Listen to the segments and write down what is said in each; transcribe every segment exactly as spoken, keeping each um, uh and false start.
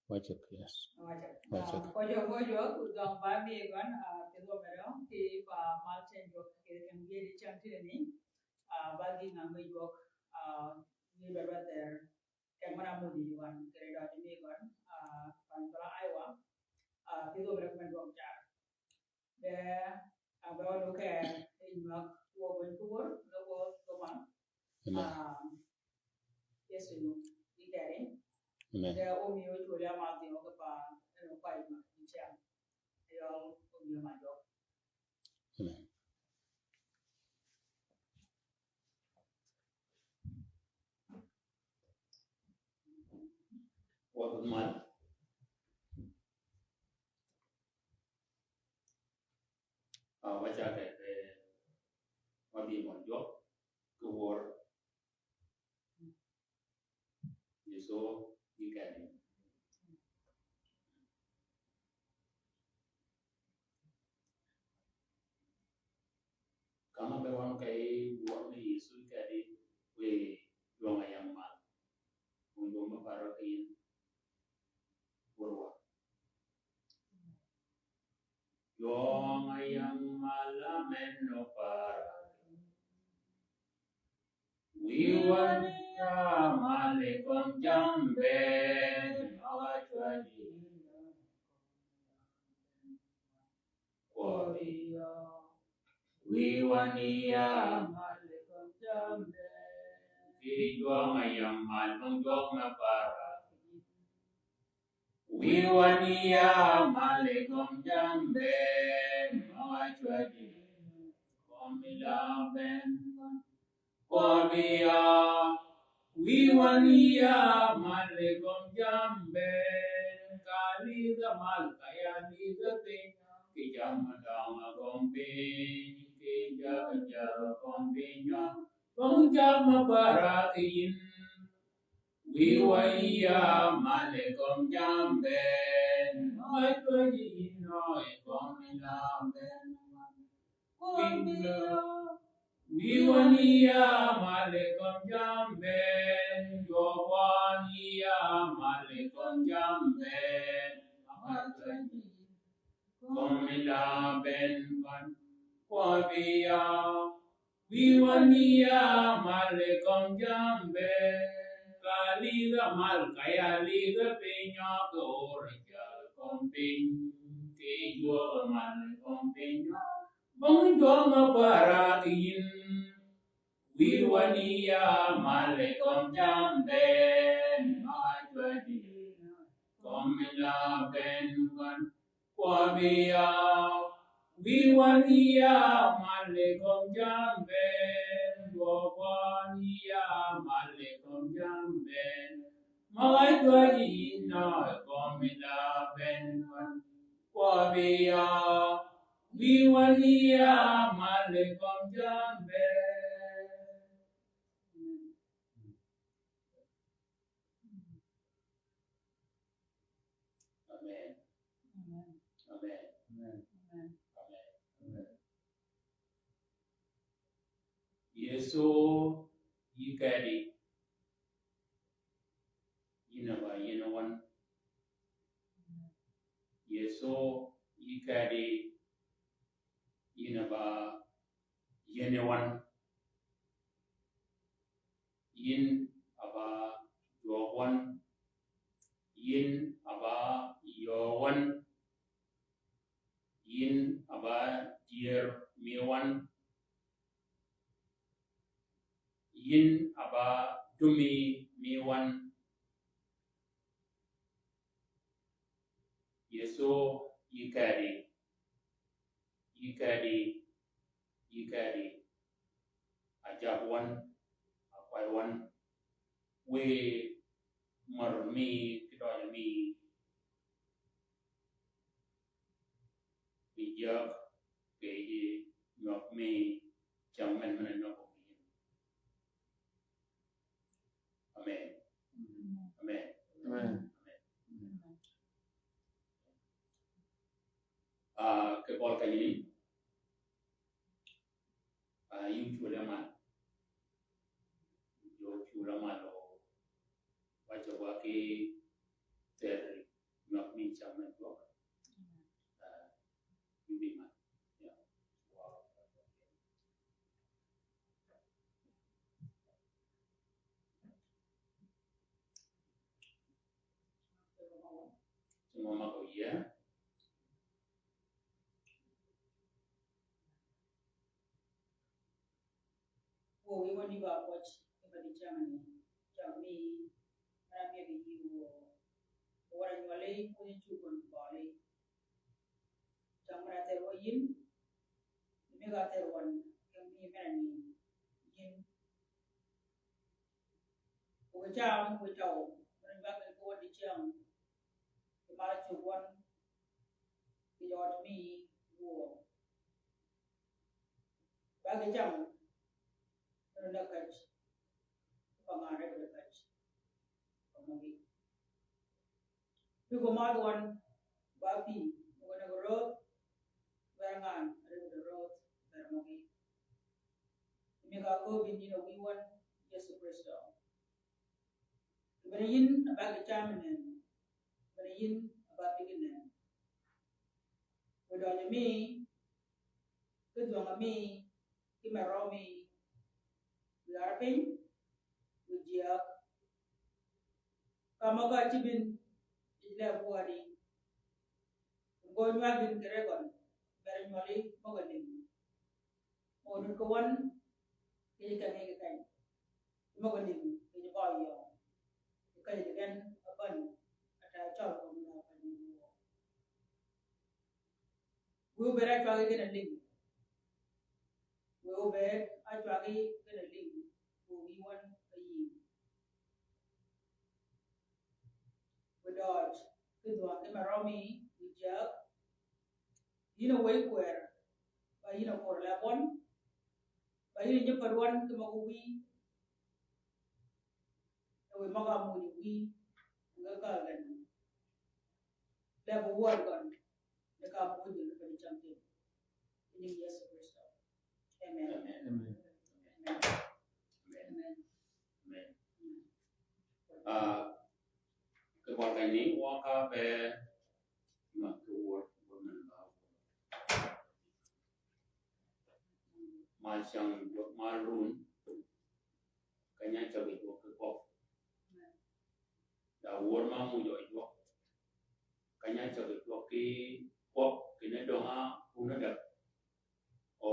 Wacøg, yes. Wacøg. Wacøg. Ah, kojøg, kojøg, kujøng ba mi gøn, ah, kidh wø medø, ki ba mal ceng jwøk, ki keng yedi ceng tini, ah, ba gi ngam mi jwøk, ah, gi ba ba ther, keng mana mudi wan, kere dø mi gøn, ah, pan bra Iowa, ah, kidh wø medø kmen jwøk jar. Be, ah, be wan oke, in mak, wo gwen kubur, lo wo, lo man. Amen. Ah, Yesu, ikeri. Amen. Be omi o chuli ama ti oke pa, eno pa ima, icham. Yo, omi o majo. Amen. Wa mal. Ah, wacake, eh, wabi mø jwøk, ki wør. Yesu, ikeri. Kama be wan ka i wør ni Yesu ikeri, we jwøng-a yam mal. Wun jwøng-a para ki yin. Wør wa. Jwøng-a yam mal amen o para. Wiwa ni ya mal i kom jambe, mawa chwa ji. Kwøbi ya. Wiwa ni ya mal i kom jambe. Ki jwøng-a yam mal, mø jwøng-a para. Wiwa ni ya mal i kom jambe, mawa chwa ji. Kom i la ben. Kwøbi ya. Wiwa ni ya mal i kom jambe. Ka lidh-a mal ka ya lidh-a piny. Ki jammì døng-a kom piny. Ki jaggi jaggi kom piny. Bong jammì para ki yin. Wiwa ni ya mal i kom jambe, mawa chwa ji yin o i kom i la ben. Wiwa ni ya mal i kom jambe, jwøk wa ni ya mal i kom jambe, mawa chwa ji yin o i kom i la ben. Kwøbi ya. Wiwa ni ya mal i kom jambe, ka lidh-a mal ka ya lidh-a piny, ki or jaggi kom piny, ki jwøk mal i kom piny, bong jwøng-a para ki yin. Wiwa ni ya mal i kom jambe, mawa chwa ji yin o i kom i la ben. Kwøbi ya. Wiwa ni ya mal i kom jambe, jwøk wa ni ya mal i kom jambe, mawa chwa ji yin o i kom i la ben. Kwøbi ya. Wiwa ni ya mal i kom jambe. Amen. Amen. Amen. Amen. Amen. Yesu yï kedi. Yïn a ba yïn a wøn. Yesu yï kedi. Yïn a ba yïn a wøn. Yïn a ba jwøk wøn. Yïn a ba yöö wøn. Yïn a ba dyër mi wøn. Yïn a ba dumi mi wøn. Yesu yï kedi. Yï kedi, yï kedi, a jab wøn, a kway wøn, wiy mør mi, ki døøj mi, ki jab, ki ji, nywøg mi, cam men men a nywøg mi. Amen. Amen. Amen. Amen. Ah, kì bøl kenyini. Ah, yï cwöl amal. Yï cwöl amal o. Wacø wa ki thër Cingwa mako yie. Wuö, wiwa ni ba pwøj, ba di cäng ni, cäng mi, mera miye gi yï wuö, wara nywali, ko ni cugøn bali. Cäng mera ther wa yïn, mi ga ther wan, keng mi mera ni, yïn. Wuö cäng, wuö cäng, mera ba keng ko di cäng, ki mara cugøn, ki jø mi, wuö. Ba gi cam, ri na käj, pa ngan ri na käj, pa møgi. Pi ko madh wan, ba pi, møgi na ko röth, ba ngan, ri na röth, ba møgi. Mi ka ko bin yïn a wi wan, Yesu Kristo. Bene yïn a ba gi cam nen, bene yïn a ba pi gi nen. Wi døj mi, ki dhwøng mi, ki me rø mi, wi ar piny, wi jyäg. Ka møg-a cï bin, yij leb wadi. Go nywal bin kì reg gøn, ber nywali møg-a ling. Mø dud kì wan, kì yij keng yij keny. Møg-a ling, kì yij bø yø. Kì keny yij gen, a bän, a ta cøl gøn na keny yij. Wiu bëëd a cwagi gïn a ling. Wiu bëëd a cwagi gïn a ling. Wiu wan a yï. Wi døj, ki dhwøng ki me rø mi, wi jyäg. Yïn a wëy kwër, ba yïn a kor leb wan, ba yïn a nyi päd wan ki møg-a wïy. Wi møg-a mony wïy, nga ka gøn. Leb wød gøn, ni ka mony ni ka ni cam tin. I nying Yesu Kristo. Amen. Amen. Amen. Amen. Amen. Ah, kì bøl keny ni, wa ka be, ma kì wød, wød men ba. Ma cang, ma run. Keny-a cägi jwøk ki kwøb. Da wör ma mujø jwøk. Keny-a cägi jwøk ki kwøb, kinni døng-a kun a däg. O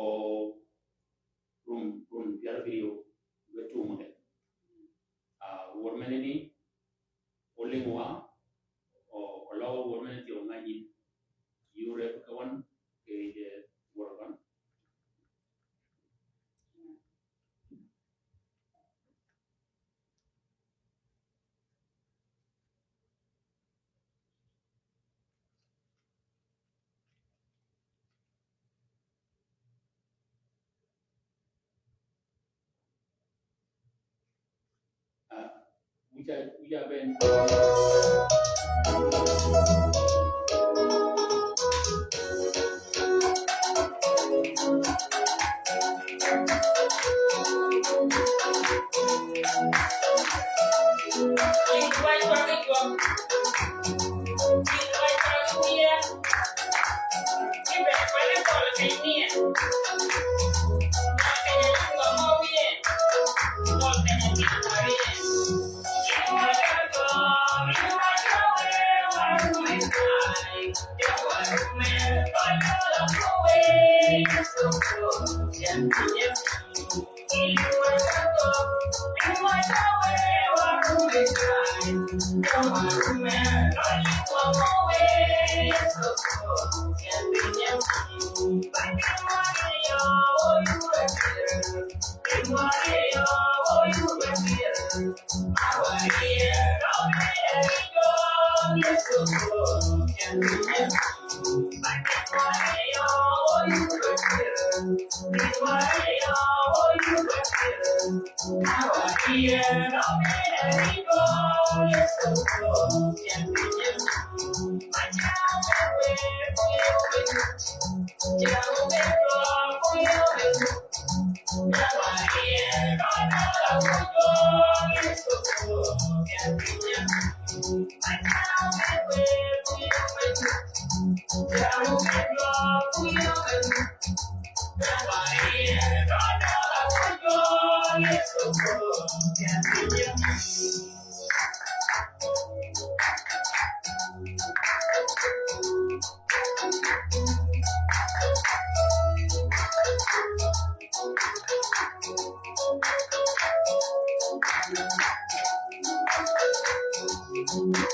rum, rum pyär bïrïw, we tum ge. A wör meneni, o lïngwa, o, o løg wör meneni thyew ngänyi. Yure kì wan, kì je wör wan. Ah, wïja, wïja ben. Amen.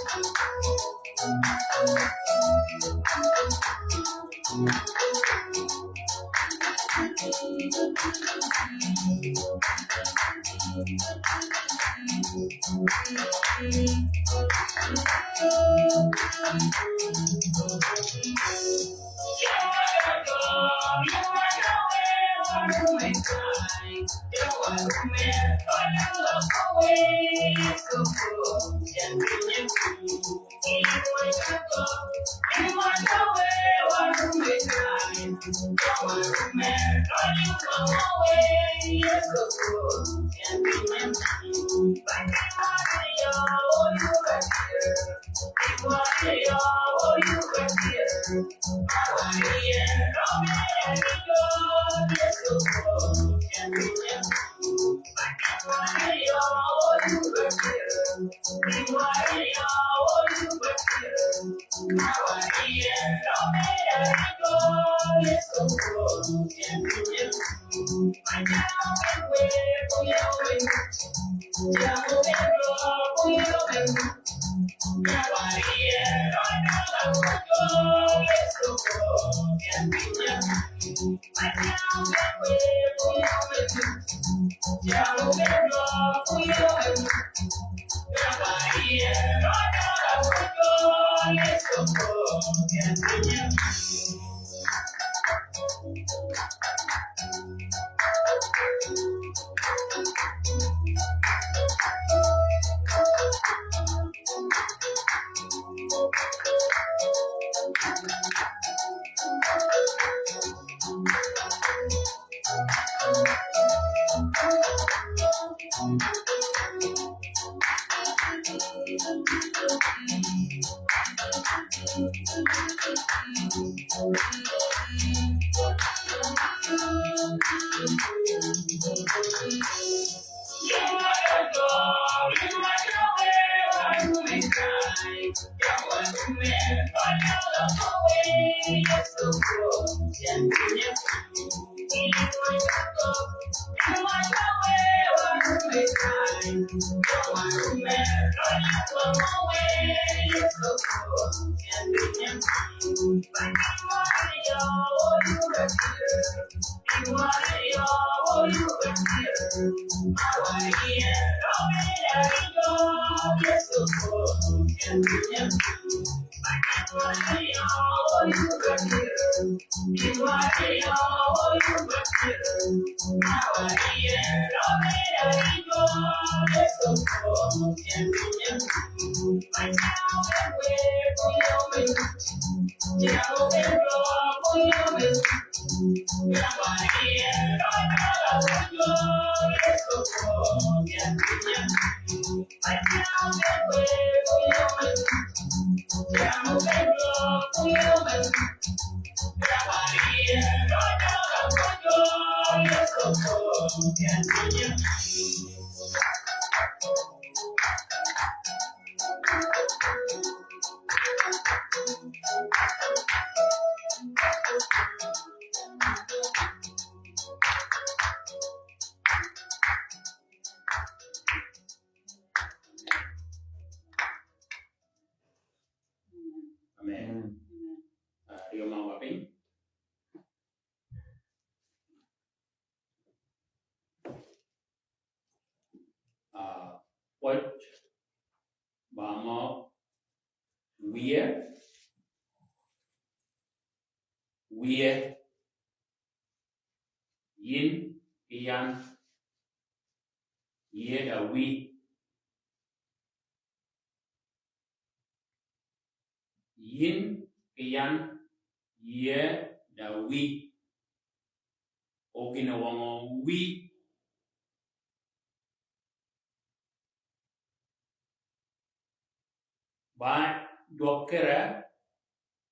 Amen. Ah, ri omang wa piny. Ah, pwøj ba mø wiye, wiye, yïn kì yan, yïe da wïy. Yïn kì yan, yïe da wïy. O gïn-a wøngø wïy. Ba dwøg kere,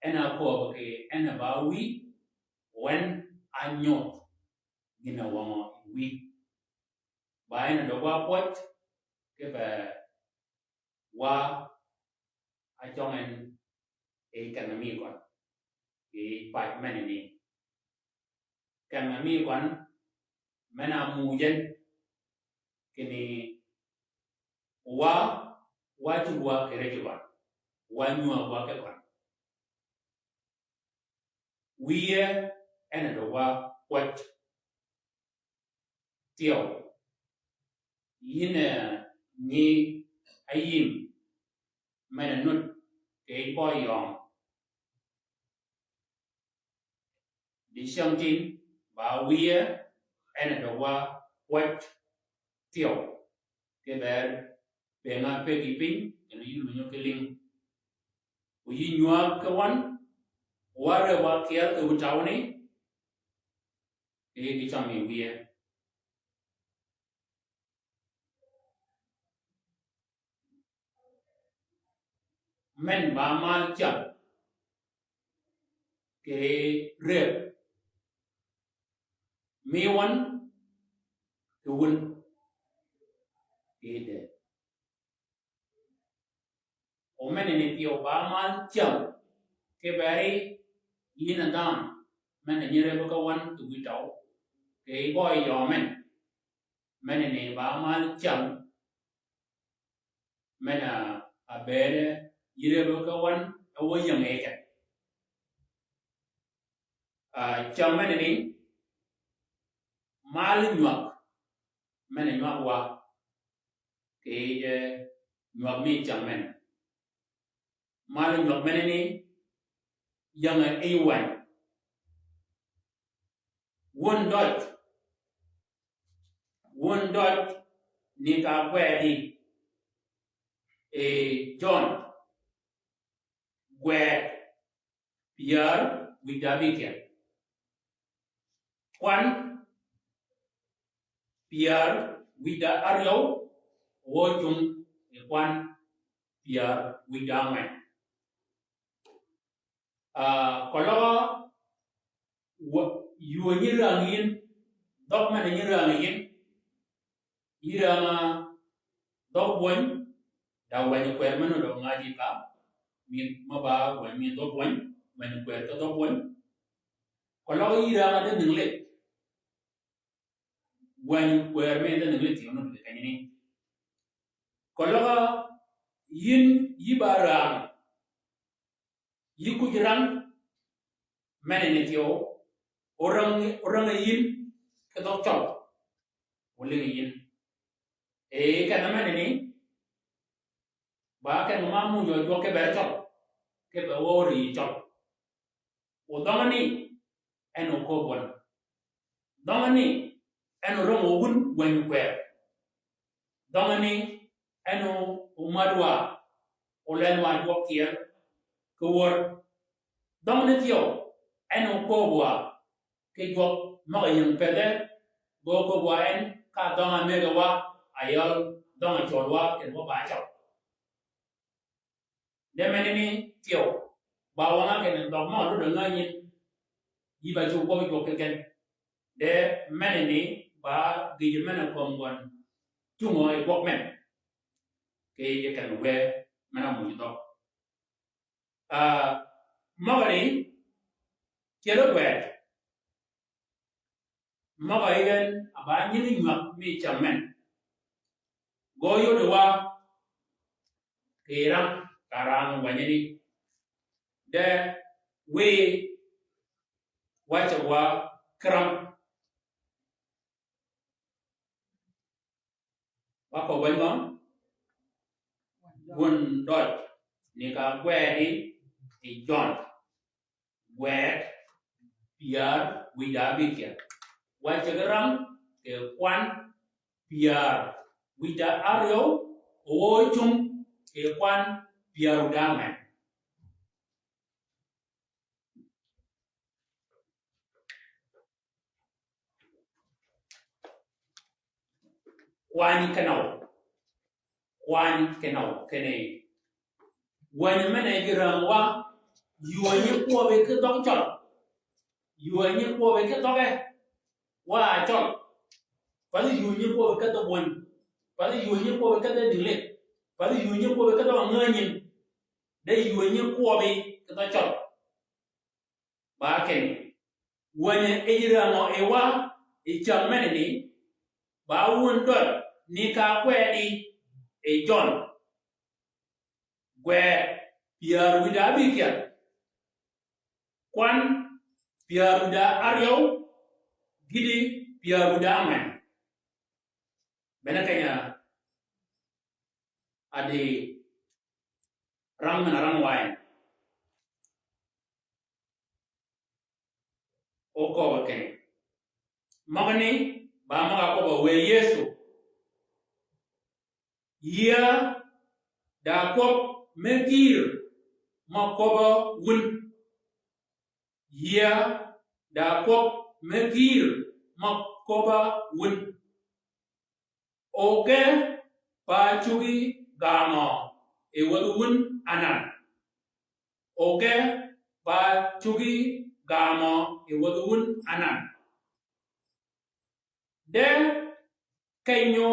en a kööb kì en a ba wïy, wen a nyodh gïn-a wøngø wïy. Ba en a døg wa pwøj, kipe wa a cøng en yi keng-a mi gøn, yi pac menani. Keng-a mi gøn, men-a muuj en, kinni wa wa cugwa kì rejji gøn, wa nywägwa ki gøn. Wiye en a dø wa kwäj thyew. Yïn a nyi ayïm men-a nud kì yij bøy yøng. Dicyängtïn ba wiye en a dø wa kwäj thyew. Ki ber pïnga pegi piny, kene yï lunyo ki ling. O yï nywäg ki wan, wa rëbwa kyel kì wi tawni, kì yij cam yi wiye. Men ba mal cam kì rëb mi wan kì wun kì dee. O menani thyew ba mal cam ki beri yïn a dhanhø, men-a nyi rëbbi ki wan kì wi tøw, kì bøy yø men. Menani ba mal cam, men-a, a bëëde yï rëbbi ki wan, e wø ying yi ke. A, cam menani, mal nywag, men-a nywag wa, kì yij nywag mi cam men. Mal nywag menani, ying yi wänyi. Wun døj, wun døj ni ka gwedi, e, Jøn, gwed pyär wïj da abïkyel. Kwan pyär wïj da áryew, wø cung yi kwan pyär wïj da ángwen. A, keløg wa, yuu nyi rang yïn, dhøg men-a nyi rang yïn, yï rang-a dhøg wänyi, da wänyi kwer men-a dø ngäji ka, mi, mø ba wänyi mi dhøg wänyi, wänyi kwer ki dhøg wänyi. Keløg yï rang-a di nïng lidh. Wänyi kwer mi di nïng lidh thyew nu di kenyani. Keløg yïn yï ba rang. Yï kuj rang, menani thyew, o rang, o rang yïn, ki dhøg cøl. O ling yïn. E, kene menani, ba kene ma muuj jwøk ki ber cøl. Ki ber wø ri cøl. O dhøngani, en oköbbi wøn. Dhøngani, en orøng wun wänyi kwer. Dhøngani, en o, omäd wa, oleny wa jwøk kyel, ki wör. Dhøngani thyew, en oköbbi wa, ki jwøk møg-a ying pedhe, ge oköbbi wa en, ka dhøng-a mëggi wa, ayøl dhøng-a cøl wa, kene wa ba cøl. De menani thyew, ba wang-a kinni dhøg møg-a luddi ngänyi, yï ba cuggi kwøbbi jwøk keken. De menani ba gïjø men-a kömi gøn cungø yi gwøg men. Kì yij kenni wë men-a muuj dhøg. A, møgani, tyel gwed. Møg-a yij en a ba nyingi nywag mi cam men. Gø yodi wa kì rang, ka rang wänyi ni. De wiy wa ceg wa ki rang. Wa ko wänyi ngø? Wun døj ni ka gwedi yi Jøn. Gwed pyär wïj da abïkyel. Wa ceg rang kì kwan pyär wïj da áryew, o wø cung kì kwan pyär wïj da ángwen. Kwany kenøw. Kwany kenøw, kinni wänyi men-a yij rang wa, yuu nyi kwøbbi ki dhøg cøl. Yuu nyi kwøbbi ki dhøge wa cøl. Pathi yuu nyi kwøbbi ki dhøg wänyi. Pathi yuu nyi kwøbbi ki dhøg dïng lidh. Pathi yuu nyi kwøbbi ki dhøg ngänyi. De yuu nyi kwøbbi ki dhøg cøl. Ba kinni, wänyi e yij rang-a yi wa, yi cam menani, ba wun døj ni ka gwedi yi Jøn. Wë pyär wïda abïkyel. Kwan pyär wïda aryøw, gïti pyär wïda angwen. Bene kenya adi rang men a rang wain. Okobo kenya. Møgani, ba møg-a kobo wë Yëso. Yïa da kwøb me gïïr mø kwøbbø wun. Yïa da kwøb me gïïr mø kwøbbø wun. Oge pa cuggi gaamø e wädhi wun anan. Oge pa cuggi gaamø e wädhi wun anan. De kenyo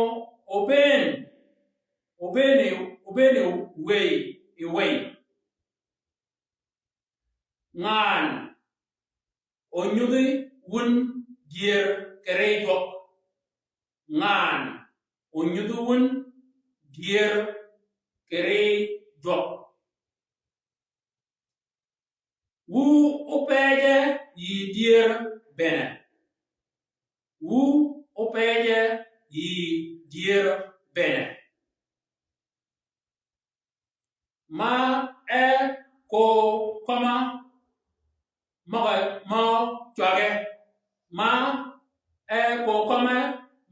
obëën, obëën, obëën wëy, wëy. Ngan onyudhi wun dyër kì rií jwøk. Ngan onyudhi wun dyër kì rií jwøk. Wu opeje yï dyër bene. Wu opeje yï dyër bene. Ma e ko kømma møg-a mø cwagge. Ma e ko kømma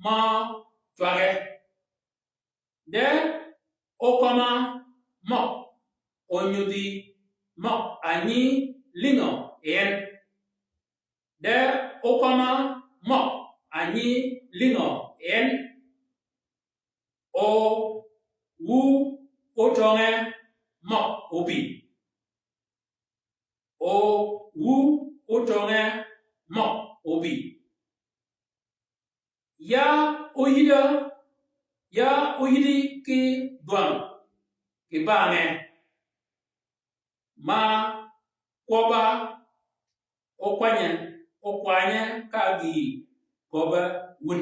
mø cwagge. De okømma møg onyudhi møg a nyi lïngø yi en. De okømma møg a nyi lïngø yi en. O wu otønge møg obï. O wu otønge møg obï. Ya oyïddi, ya oyïddi ki dhwäng kì bänge. Ma kwøbba okwanye, okwanye ka gïï köbbe wun.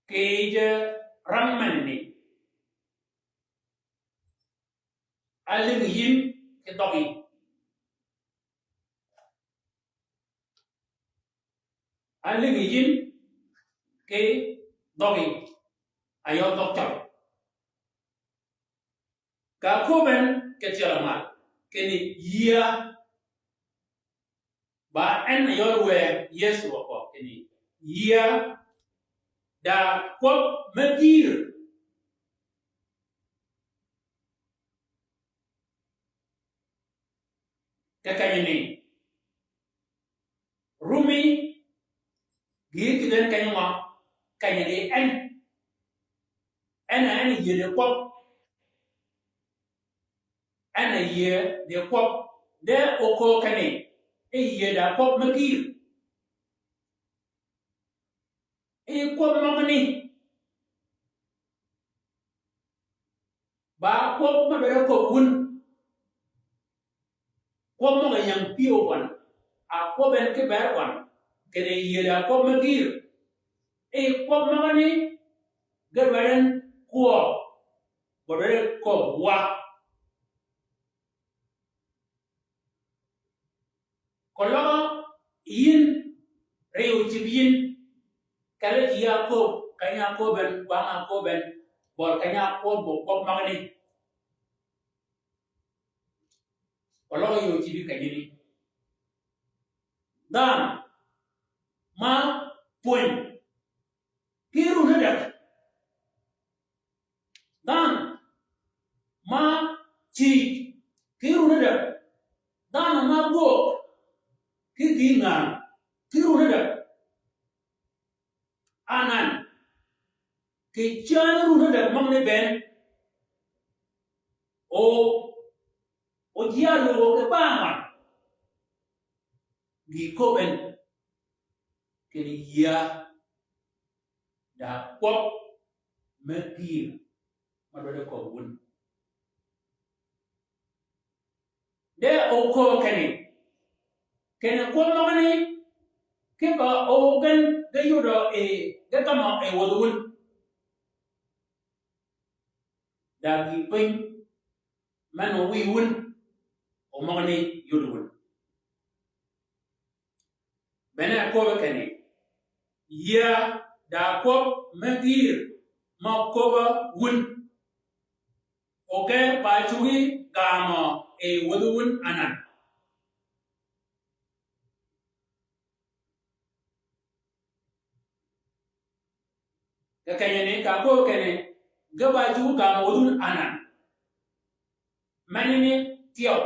Kì yij rang menani. Alïngi yïn ki dhøggi. Alïngi yïn ki dhøggi. Ayø dhøg cøl. Ka köbben kì tyel-a mal, kinni yïa. Ba en a yøl wë Yëso a kwøb kinni yïa da kwøb me gïïr. Kì kenyi ni rumi gïï kì den kenyi ngø? Kenyi ni en. En a en yïe di kwøb. En a yïe di kwøb. De oköög kinni e yïe da kwøb me gïïr. E kwøb møgani ba kwøb me bere köbbi wun. Kwøb møg-a ying pyëw gøn, a kwøb en ki ber gøn, kinni yïe da kwøb me gïïr. E kwøb møgani ge dwaddi en kwøb, ge dwaddi en köbbi wa. Keløg yïn, riw cïb yïn, kelli yïa köbbi, keny-a köbbi en, kwang-a köbbi en, bøli keny-a köbbi, köbbi møgani. Keløg yï ócïbi kenyi ni. Dhanhø ma pwöny ki run ádäg. Dhanhø ma cïj ki run ádäg. Dhanhø ma gwöög ki gïï ngan ki run ádäg. Anan kì cäni run ádäg møgani bënn. O, o ji a lwøg ki bang wan. Gï köbben kinni yïa da kwøb me gïïr ma dwaddi köbbi wun. De oköög kinni, kinni kwøb møgani, kipe o gen ge yudø yi, ge gømmø yi wädhi wun. Da gïï piny men-a owiy wun, omøgani yod wun. Bene aköbbe kenni, yïa da kwøb me gïïr mø köbba wun, oke ba cuggi gamø yi wädhi wun anan. Kì kenyani ka köbbe kenni, ge ba cuggi gamø wädhi wun anan. Menani tyeu.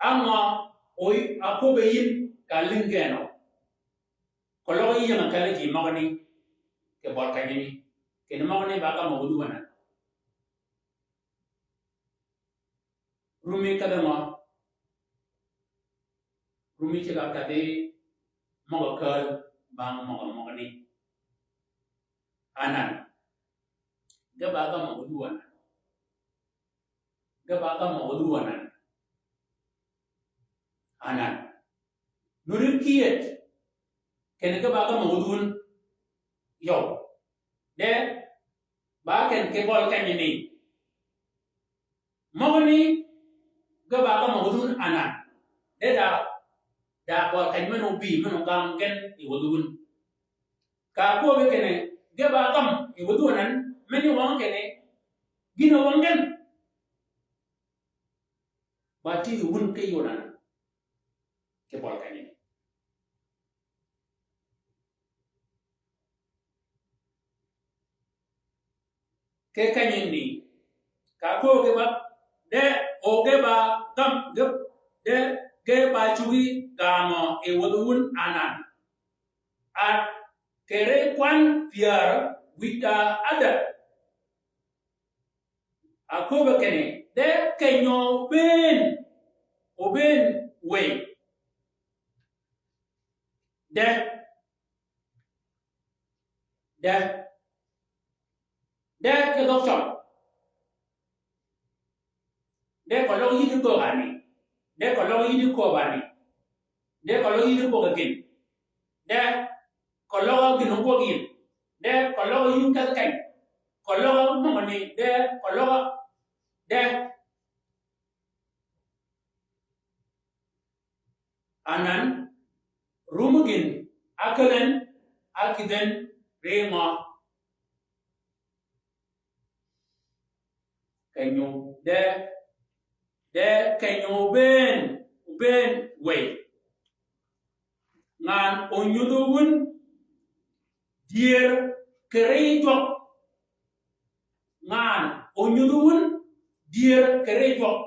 Á ngø oy-, aköbbe yïn ka lïngi gen-a. Keløg yï ying-a kelli ji møgani, kì bøli kenyani. Kinni møgani ba gamø wädhi wun anan. Rumi kedhi ngø? Rumi ceg-a kedhi møg-a kääl bang møg-a møgani. Anan. Ge ba gamø wädhi wun anan. Ge ba gamø wädhi wun anan. Anan. Nuri kiyet. Kinni ge ba gamø wädhi wun. Yøw. De ba ken kì bøli kenyani. Møgani ge ba gamø wädhi wun anan. De da, da bøli keny men-a óbï men-a ogam gen yi wädhi wun. Ka köbbi kinni ge ba gam yi wädhi wun anan, men-a wøng kinni gïn-a wøng gen. Ba tï yi wun ki yod anan. Kì bøli kenyani. Kì kenyani, ka köbbi ge ba, de o ge ba gam, ge, de ge ba cuggi gamø yi wädhi wun anan. A kere kwan pyär wïj da ádäg. Aköbbe kinni, de keny-a óbëën, óbëën wëy. De, de, de ki dhøg cøl. De keløg yïddi kööbani. De keløg yïddi kööbani. De keløg yïddi böggi gïn. De keløg gïn ógwøg yïn. De keløg yïn kedhi keny. Keløg møgani. De keløg, de. Anan, rummi gïn, ákäl en, ákïdhi en, ri ngø. Keny-a, de, de keny-a óbëën, óbëën wëy. Ngan ónyudhi wun dyër kì ri jwøk. Ngan ónyudhi wun dyër kì ri jwøk.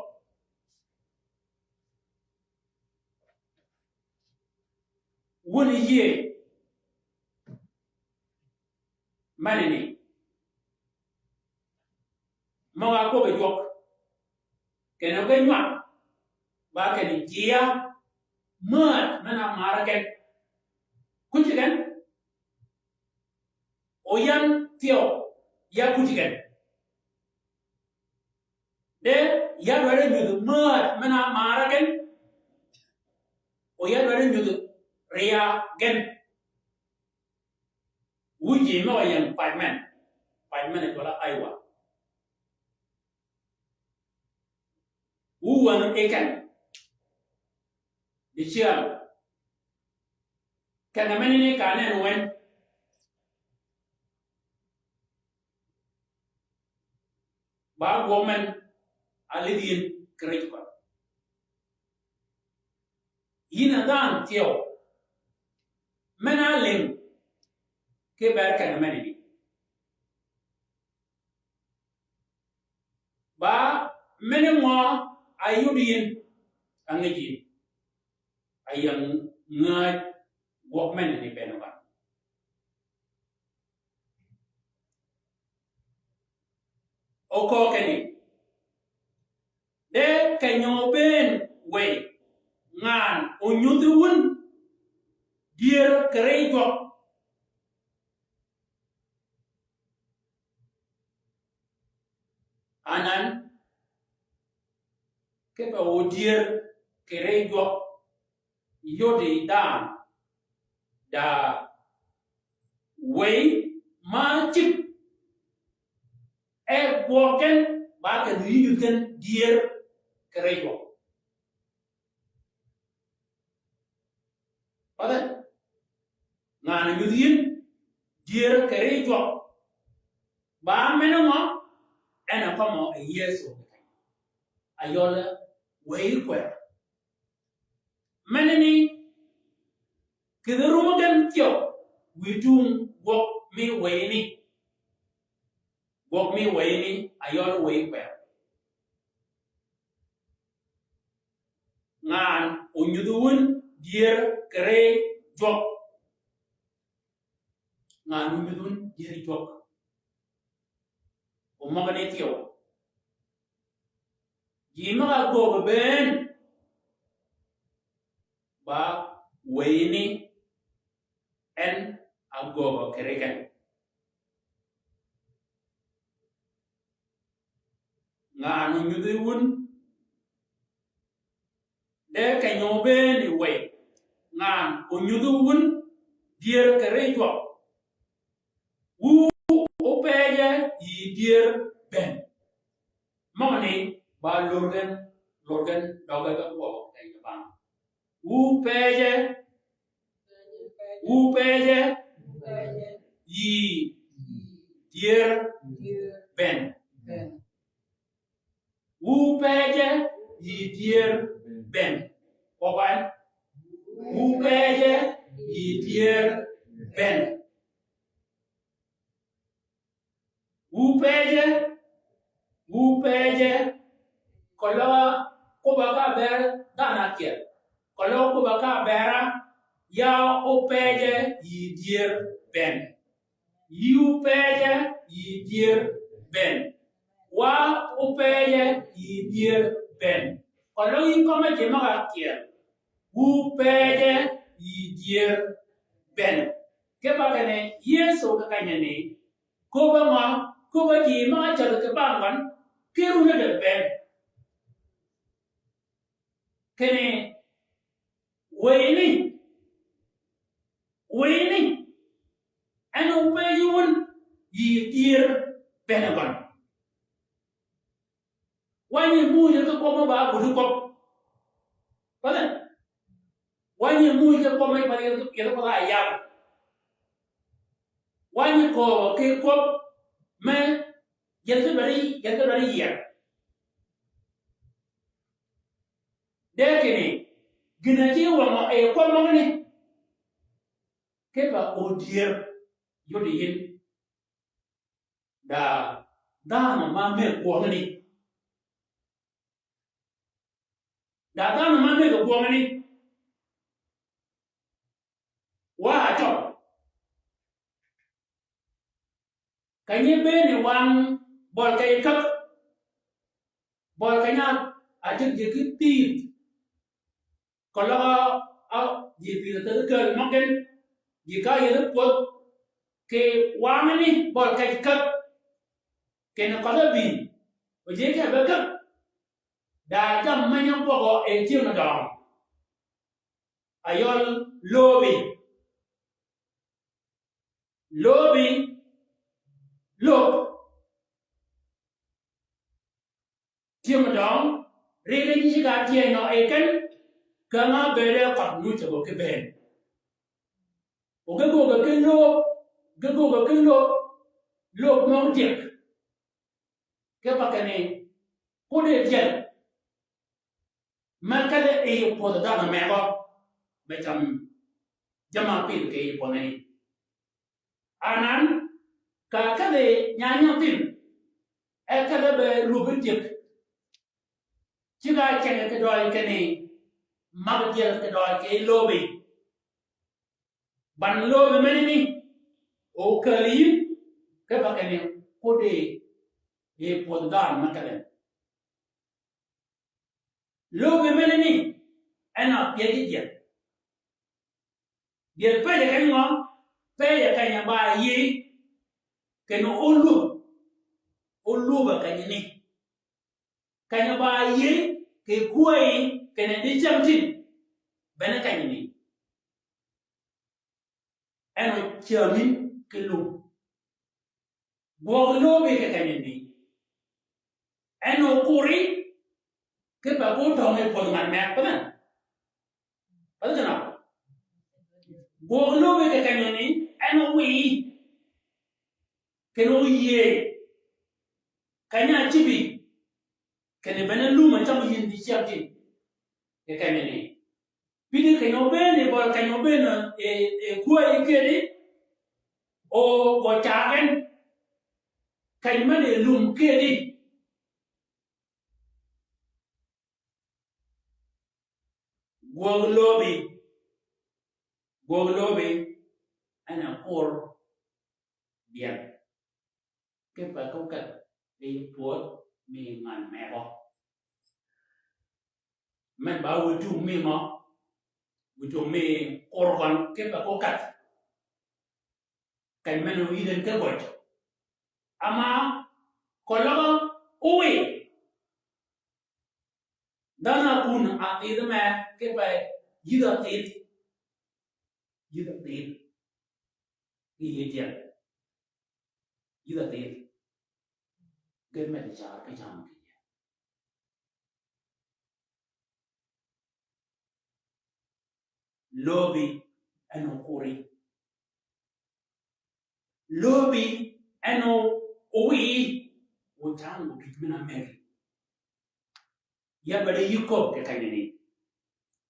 Wun yïëy. Menani. Møg-a áköbbi jwøk. Kinni ge nywag. Ba kinni jia. Määd men-a mär gen. Kucci gen. O yan thyew. Ya kucci gen. De, ya dwaddi nyudhi määd men-a mär gen. O ya dwaddi nyudhi riya gen. Wu ji møg-a ying pac men. Pac men a cwøl-a Iowa. Wu wänn i ken. Dicel. Ken-a menani ka nen wen. Ba gwøg men a lidh yïn kì rij køn. Yïn a dhanhø thyew. Men-a álïng. Kì ber ken-a menani. Ba men-a ngø a yud yïn. A ngäj yïn. A ying ngäj gwøg menani bene ba. Oköög kinni. De keny-a óbëën wëy. Ngan ónyudhi wun. Dyër kì ri jwøk. Anan. Kipe o dyër kì ri jwøk. Yodi dhanhø. Da wëy ma cïb. E gwøg gen, ba kenni yï nyudh gen dyër kì ri jwøk. Path e? Ngan-a nyudh yïn dyër kì ri jwøk. Ba men-a ngø? En a kømmi yi Yëso. Ayøl wëy kwër. Menani, kidhi rumø gen thyew, wïtung gwøg mi wëyani. Gwøg mi wëyani, ayøl wëy kwër. Ngan onyudhi wun dyër kì ri jwøk. Ngan onyudhi wun dyër jwøk. Omøgani thyew. Ji møg-a ágöög bënn, ba wëyani en a ágöög kì ri gen. Ngan onyudhi wun, de keny-a óbënn yi wëy, ngan onyudhi wun dyër kì ri jwøk. Wu ópeje yi dyër bënn. Møgani ba lur gen, lur gen døge ge kwøb keny-a bang. Wu peje, wu peje yi dyër bënn. Wu peje yi dyër bënn. Kwøb en. Wu peje yi dyër bënn. Wu peje, wu peje, keløg kwøb-a ka bër dhanhø ákyel. Keløg kwøb-a ka bër-a, ya ópeje yi dyër bënn. Yï ópeje yi dyër bënn. Wa ópeje yi dyër bënn. Keløg yï kømmi ji møg-a ákyel. Wu peje yi dyër bënn. Ki pa kinni Yëso ki kenyani, köbb-a ngø, köbb-a ji møg-a cädhi kì bang gøn, ki runni de bënn. Kinni, wëyani, wëyani, en ópeji wun yi dyër bënn gøn. Wa nyi muuj ki kwøb mø ba budi kwøb. Path e? Wa nyi muuj ki kwøb mø ba yethi, yethi kwøb a yab. Wa nyi köög ki kwøb me yethi beri, yethi beri yier. De kinni, gïn-a ji wøngø e kwøb møgani. Ki pa ódyër yod yi yïn. Da dhanhø ma mëggi kwøngani. Da dhanhø ma mëggi kwøngani. Wa atøg. Ka nyi bënni wang bøl keny-a käg. Bøl keny-a ájeg ji ki pïdh. Keløg a, a, ji pïdh a thedhi käl møgen, ji ka yethi pwödh, kì wangani bøl keny-a käg, kinni kødh-a ábï, o ji kì be käg. Da jammì me nyi gwøgø e tyëng-a døng. Ayøl lóbï. Lóbï, lób. Tyëng-a døng, ri ge nyi ga tyëng nø e ken, ka nga bëëde kødh nyi cägø ki bënn. O ge göög ki lób, ge göög ki lób, lób mø ótyëg. Ki pa kinni, kodi tyel. Me kedhi yi pwödh dhanhø megø, me cam jamm-a pïdh kì yi pwønhani. Anan, ka kedhi nyaanyø thïn, e kedhi be lub tyëg. Cigg-a ceng kì døøj kinni, mag jel kì døøj kì lóbï. Ban lóbï menani, o käl yïn, ki pa kinni, kodi yi pwödh dhanhø me kedhi. Lóbï menani, en a pyëj jel. Jel pëje keny ngø, pëje keny-a ba yïëy, kinni ólub, ólub a kenyani. Keny-a ba yïëy, kì kwäyi, kinni di cäng tin, bene kenyani. En o cämi ki lub. Gwøg lóbï kì kenyani. En okuri, kipe ko tønge pwødh ngan me, pa dhi. Pa dhi kena. Gwøg lobi kì kenyani, en owi. Kene oyie. Keny-a ácïbi. Kene bene lum a cam yïn dicel tin. Kì kenyani. Pïdhi keny obeni, bøl keny obeni, e, e kwäyi kedi, o, o cagen, keny men e lum kedi. Gwøg lobi, gwøg lobi, en a kur byen. Kipe ko keth piny pwödh mi ngan mego. Men ba wïtung mi ngø? Wïtung mi kur gøn kipe ko keth. Keny men oyïdh en ki gøj. Ama koløg owi. Dhanhø kun athidh me kipe yïdh athidh. Yïdh athidh. Ki yïdh jel. Yïdh athidh. Ge med car ki cam kì yï. Lobi en okuri. Lobi en o-, owi. Ocango gïj men-a megi. Ya bede yï köbbi kì kenyani.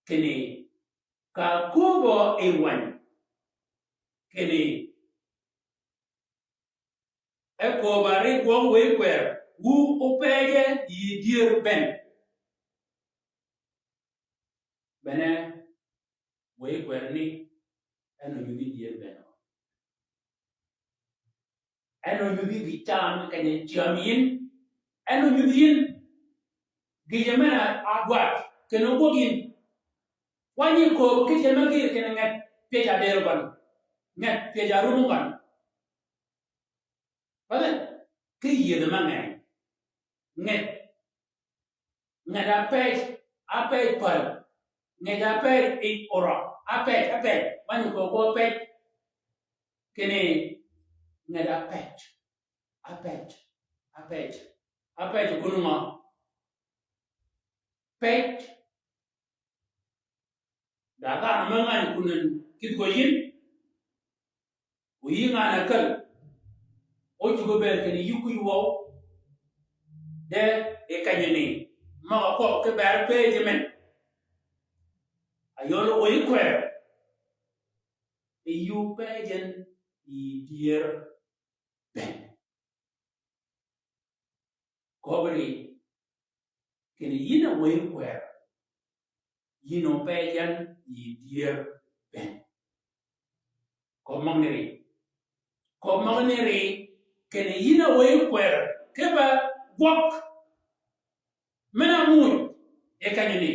Kinni, ka aköbbi yi wäny. Kinni, e köbbi a ri gwøg wëy kwer, wu opeje yi dyër bënn. Bene, wëy kwer ni, en onyudhi dyër bënn. En onyudhi gï cam, keny-a cyäm yïn. En onyudhi yïn gïje men-a dwaddi, kene ogwøg yïn. Wa nyi köbbi ki tyel me gïr kinni nget pyëj adero gøn. Nget pyëj arum gøn. Pale, ki yïdhi me ngeny. Nget. Nget apej, apej pal. Nget apej i orø. Apej, apej. Mani ko ko apej. Kinni nget apej. Apej. Apej. Apej kunu ngø? Pej. Da dhanhø me ngany kun en kïdhi gø yïn, o yï ngan-a käl, o cuggi bëëd kinni yï kwïj wøw, de i kenyani, møg-a kwøb ki bër pëjji men. Ayøl wëy kwer, e yï opëjji en yi dyër bënn. Köbbi ri, kinni yïn a wëy kwer, yïn opëjji en yi dyër bënn. Köbbi møgani ri. Köbbi møgani ri, kinni yïn a wëy kwer, kipe gwøg men-a muuj yi kenyani.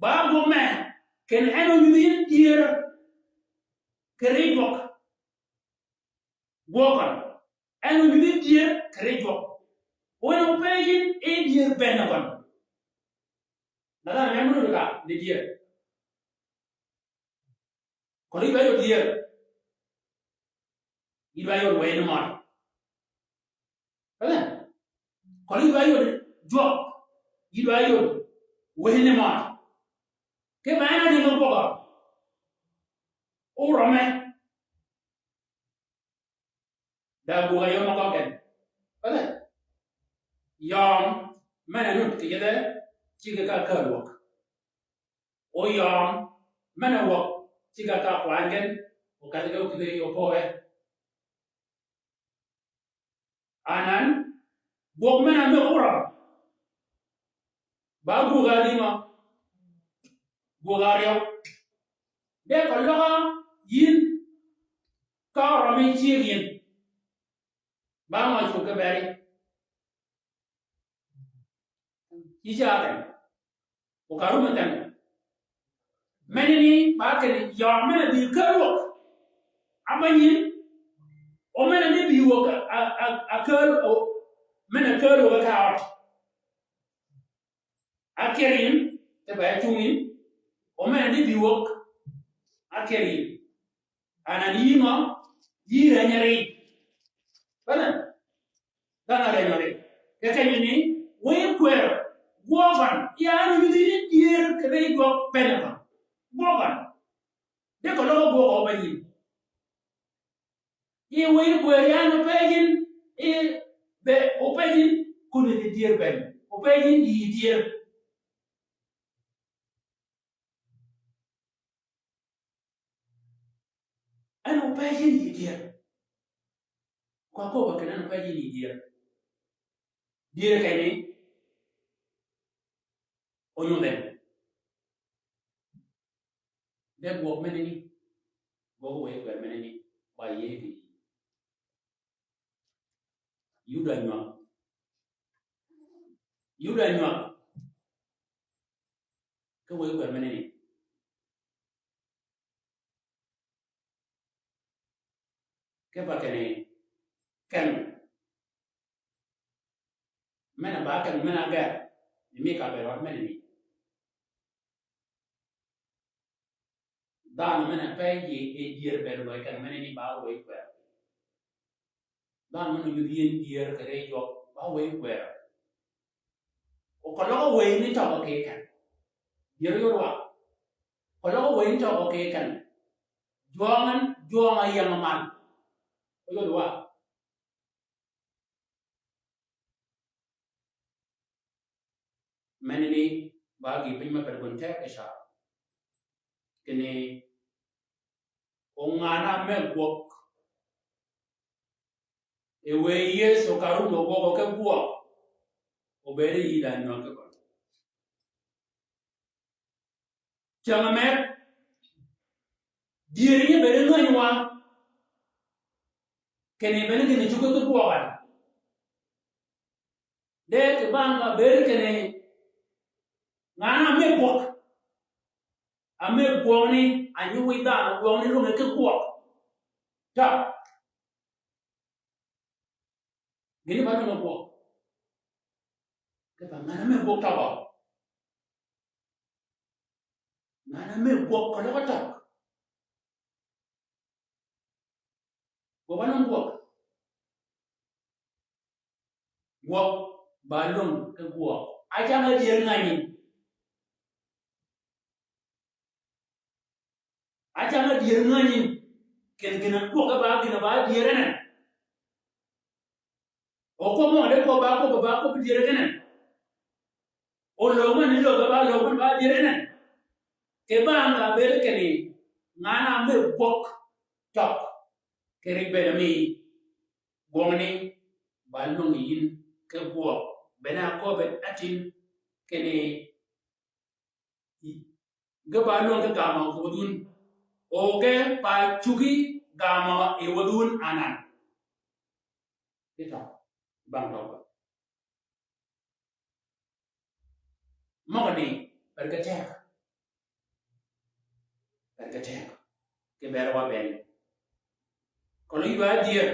Ba gwøg me, kinni en onyudhi yïn dyër kì ri gwøg. Gwøg gøn. En onyudhi dyër kì ri gwøg. Wen opëjji yïn e dyër bënn gøn. Na dhanhø me mø nuddi ka ni dyër. Kol yï dwa yod dyër. Yï dwa yod wëy ni mød. Amen. Kol yï dwa yod jwøk. Yï dwa yod wëy ni mød. Ki men-a ni nöög gwøg-a. Orømme. Da bwög-a yøm møg-a gen. Pale. Yøm men-a nud kì yethi, ciggi ka käl wäg. O yøm men-a wäg, ciggi ka kwany gen, o kadhi ge o kïdhi yø pöwe. Anan, gwøg men-a me orøm. Ba gwøg-a dhi ma. Gwøg-a áryew. De keløg-a yïn ka orømi cyëg yïn. Ba ngø cuggi beri. Yï ca theng. O ka rum theng. Menani ba kinni yøm men-a bï käl wäg. Ábäny yïn. O men-a ni bï wäg a, a, a käl o. Men-a käl wäg ka ød. Áker yïn, te ba ácung yïn, o men-a ni bï wäg, áker yïn. Anan yï ngø, yï reny-a ri. Bene, dhanhø reny-a ri. Kì kenyi ni, wëy kwër, gwøg an, ya ni yudhi ni dyër kì rëy jwøk bënn kan. Gwøg an. De keløg gwøg o ba yin. Yi wëy kwër yan opejin, yi be opejin, kuni di dyër bënn. Opejin yi dyër. En opejin yi dyër. Kwa ko ba ken en opejin yi dyër. Dyër kenyi. Onyudhen. De gwøg meneni, gwøg wëy kwër meneni, ba yëëdi. Yuda nywag. Yuda nywag. Ki wëy kwër meneni. Ki ba kinni, ken. Men-a ba ken men-a gër, ni mi ka bëëd wat meneni. Dhanhø men-a pe yi, yi dyër bëëd løg ken meneni ba wëy kwër. Dhanhø men-a yudhi en dyër kì rëy jwøk ba wëy kwër. O keløg wëy ni tøgø kì ken. Dyër yod wa. Keløg wëy ni tøgø kì ken. Jwøng en, jwøng a yeng mal. Oyod wa. Meneni ba gïï piny me per gun te e ca. Kinni o ngan-a me gwøg. E wëy Yëso ka rum o gwøg o ki gwøg. O bëëd yi da nywag ki køn. Cäng-a mer, dyër nyi bëëd ngänyi wa, kinni bëëd kinni cuggi ki gwøg an. De kì bang ka bëëd kinni ngan-a me gwøg. A me gwøgni, a nyi wïj dhanhø gwøgni lwønge ki gwøg. Ta. Gïn ba lwønge gwøg. Kì pa ngan-a me gwøg tøgø. Ngan-a me gwøg keløg tøg. Gwøg ba lwøng gwøg. Gwøg ba lwøng ki gwøg. Acam-a dyër ngänyi. Acam-a dyër ngänyi. Kinni gïn-a gwøg ba gïn-a ba dyër enen. O kwøb mø de kwøb ba kwøb ba kwøb dyër enen. O löög mø ni löög ba löög mø ba dyër enen. Kì bang ka bëëd kinni ngan-a me gwøg tøg. Kì ri bëëd mi gwøgni ba lwøng yin ki gwøg. Bene a köbbe atin kinni ge ba lwøng ki gamø kì wädhun. O ge pa cuggi gamø yi wädhun anan. Kì tøg. Bang tøg. Møgani, per ki teg. Per ki teg. Kì ber wa bënn. Keløg yï ba dyër.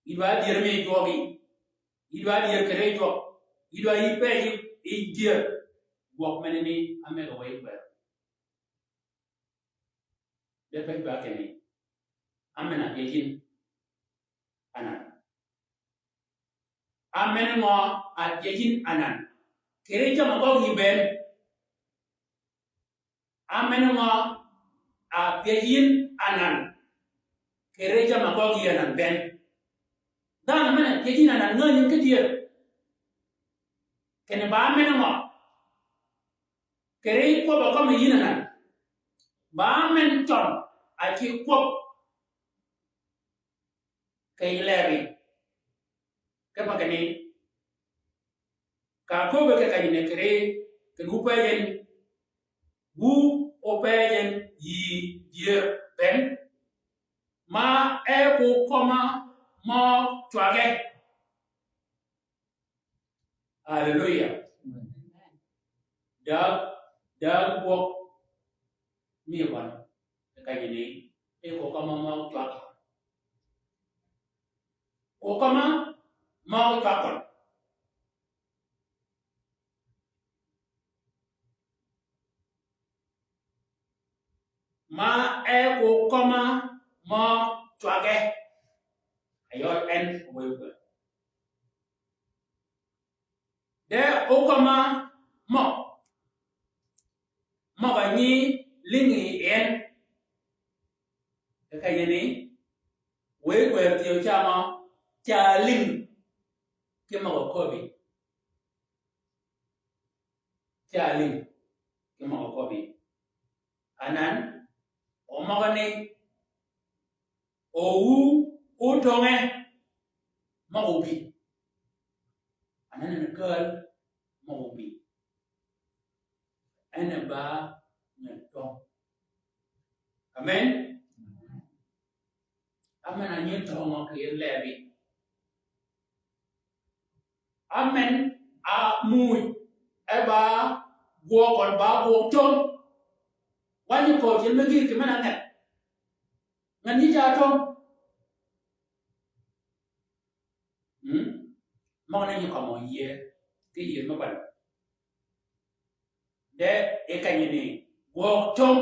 Yï ba dyër mi jwøgi. Yï ba dyër kì rëy jwøk. Yï ba yï pej yï dyër. Gwøg meneni a mëgg wëy kwër. De pej ba kinni. Amen a pyej yin anan. Amen ngø a pyej yin anan. Kì ri jammì gøgg yi bënn. Amen ngø a pyej yin anan. Kì ri jammì gøgg yi anan bënn. Dhanhø men a pyej yin anan ngänyi ki dyër. Kinni ba amen ngø. Kì ri kwøbb-a kømmi yïn anan. Ba men cøn a ci kwøb. Kì yij lebi. Kipe kinni. Ka köbbi kì kenyi ni kì ri, kinni wu pej en. Wu opej en yi dyër bënn. Ma e ko kømma mø cwagge. Haleluya. Dag, dag gwøg mi wan. Ka ji ni, e ko kømma mø cwag. Ko kømma mø cwag køn. Ma e ko kømma mø cwagge. Ayøl en wëy kwër. De oköma møg, møg-a nyi lïngi yi en. Ka kenyi ni, wëy kwër thyew ca mø, ca lïng ki møg-a köbbi. Ca lïng ki møg-a köbbi. Anan, o møg-a ni, o wu, o töngø, møg-a óbï. Anan en kääl, møg-a óbï. En a ba nyi töng. Amen. Amen, a nyi töng ki lääbbi. Amen, a muuj, e ba gwøg køn ba gwøg töng. Wa nyi kööb cen me gïr ki men-a ngeth. Ngan nyi ca töng. Hmm? Møg-a ni nyi kømmi yie, ki yie me bal. De, e kenyi ni, gwøg töng.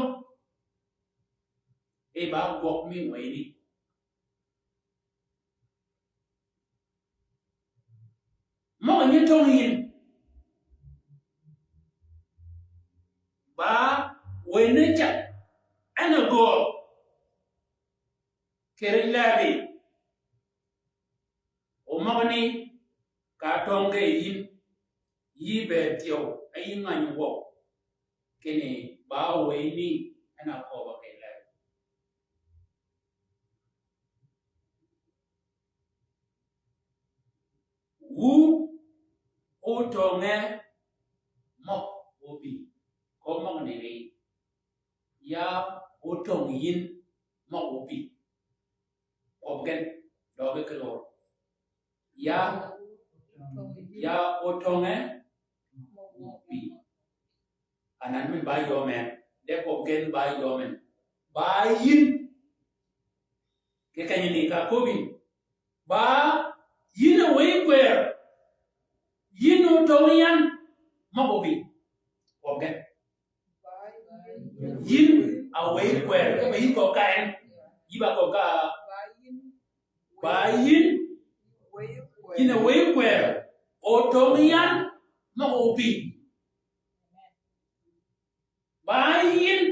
E ba gwøg mi wëyni. Møg-a nyi töng yin. Ba wëy ni ceth. En a gøø. Kere lääbbi. O møg-a ni ka töng ge yin. Yï bëëd thyew, a yï ngany wøw. Kinni ba wëyni en a köbba kì lääbbi. Wu, o töngø, møg-a óbï. Köbbi møg-a ni ri. Ya o töng yin, møg-a óbï. Kwøb gen, døøg ki lor. Ya, ya o töngø, óbï. Anan men ba yøm en, de kwøb gen ba yøm en. Ba yin. Ki kenyi ni ka köbbi. Ba yin a wëy kwër. Yin o töng yan, møg-a óbï. Kwøb gen. Yin a wëy kwër, ki ba yï köög ka en. Yï ba köög ka. Ba yin. Yin a wëy kwër. O töng yan, møg-a óbï. Ba yin.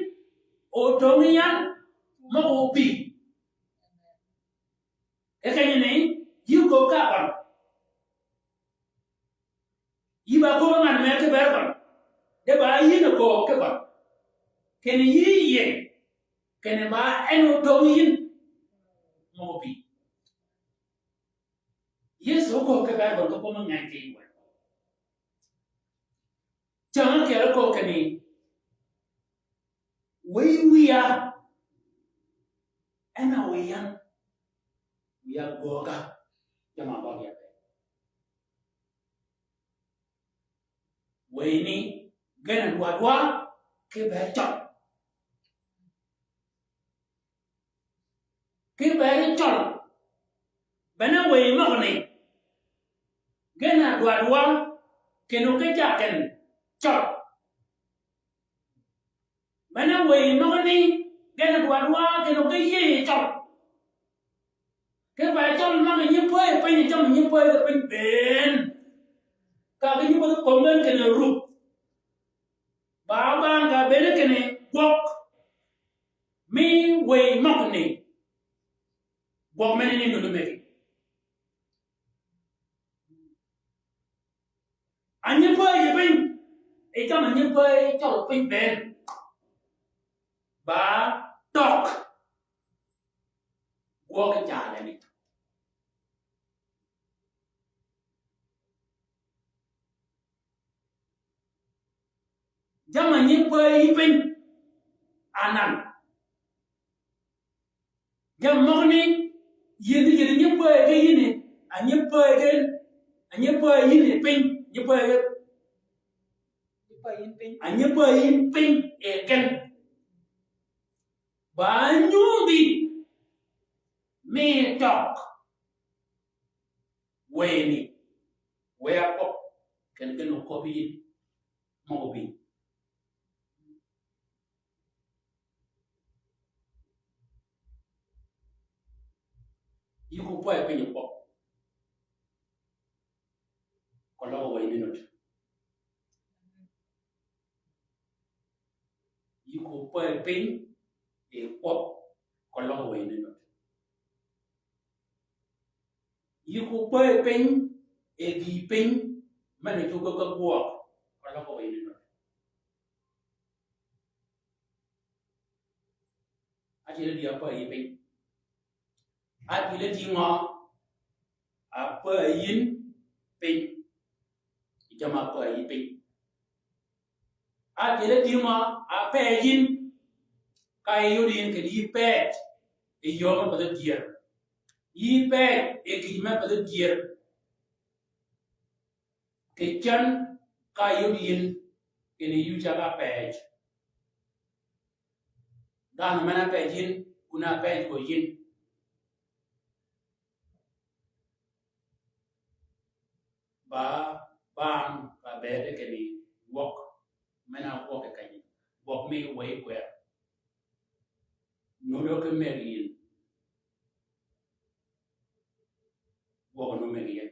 O töng yan, møg-a óbï. E kenyi ni, yï köög ka gøn. Yï ba köög ngan me ki ber gøn. De ba yin a köög ki gøn. Kinni yï yie. Kinni ba en o töng yin. Møg-a óbï. Yëso köög ki ber gøn ki kömi ngan ki yï wøn. Cäng-a kyel-a köög kinni. Wëy wiya. En a wëy yan. Wiya gööga. Jamm-a ba wiya pe. Wëyni, gen a dwadwa, ki bëëd cøl. Ki bëëd cøl. Bene wëy møgani. Gen a dwadwa, kinni ki cag gen cøl. Bene wëy møgani, gen a dwadwa, kinni ki yïëy cøl. Ki ba cøl møg-a nyi pöyi piny, cam nyi pöyi piny bënn. Ka ki nyi pöyi kömi bënn kinni ruk. Ba bang ka bënn kinni gwøg. Mi wëy møgani. Gwøg men ni nuddi megi. A nyi pöyi piny. I cam a nyi pöyi cøl piny bënn. Ba tøg. Gwøg jalani. Jamm-a nyi pöyi piny. Anan. Jamm-a møgani, yïn, yïn nyi pöyi ki yïn, a nyi pöyi ki, a nyi pöyi yïn piny, nyi pöyi ki. A nyi pöyi yïn piny, e gen. Ba nyudhi, mi tøg. Wëyni, wëy-a köbbi, kinni gen oköbbi yïn, møg-a óbï. Yï ko pwäy piny kwøb. Ko løg wëy ni nud. Opay piny, e kwøb, ka løg wëy ni nut. Yï ko opay piny, e gïï piny, men-a cuggi ki gwøg, ka løg wëy ni nut. Atyel di apay yï piny. Atyel di ngø? Apay yïn piny. Yi jamm-a apay yï piny. Atyel di ngø? Apay yïn. Ka yud yïn kì yï pej. Yi yöö me path dyër. Yï pej, yi gïj me path dyër. Kì cen ka yod yïn, kinni yï ceg-a pej. Dhanhø men-a pej yïn, kun-a pej ko yïn. Ba, bang, ka bëëde kinni gwøg, men-a gwøg kenyi. Gwøg mi wëy kwër. Nuti ki mëggi yïn. Gwøg nu mëggi yïn.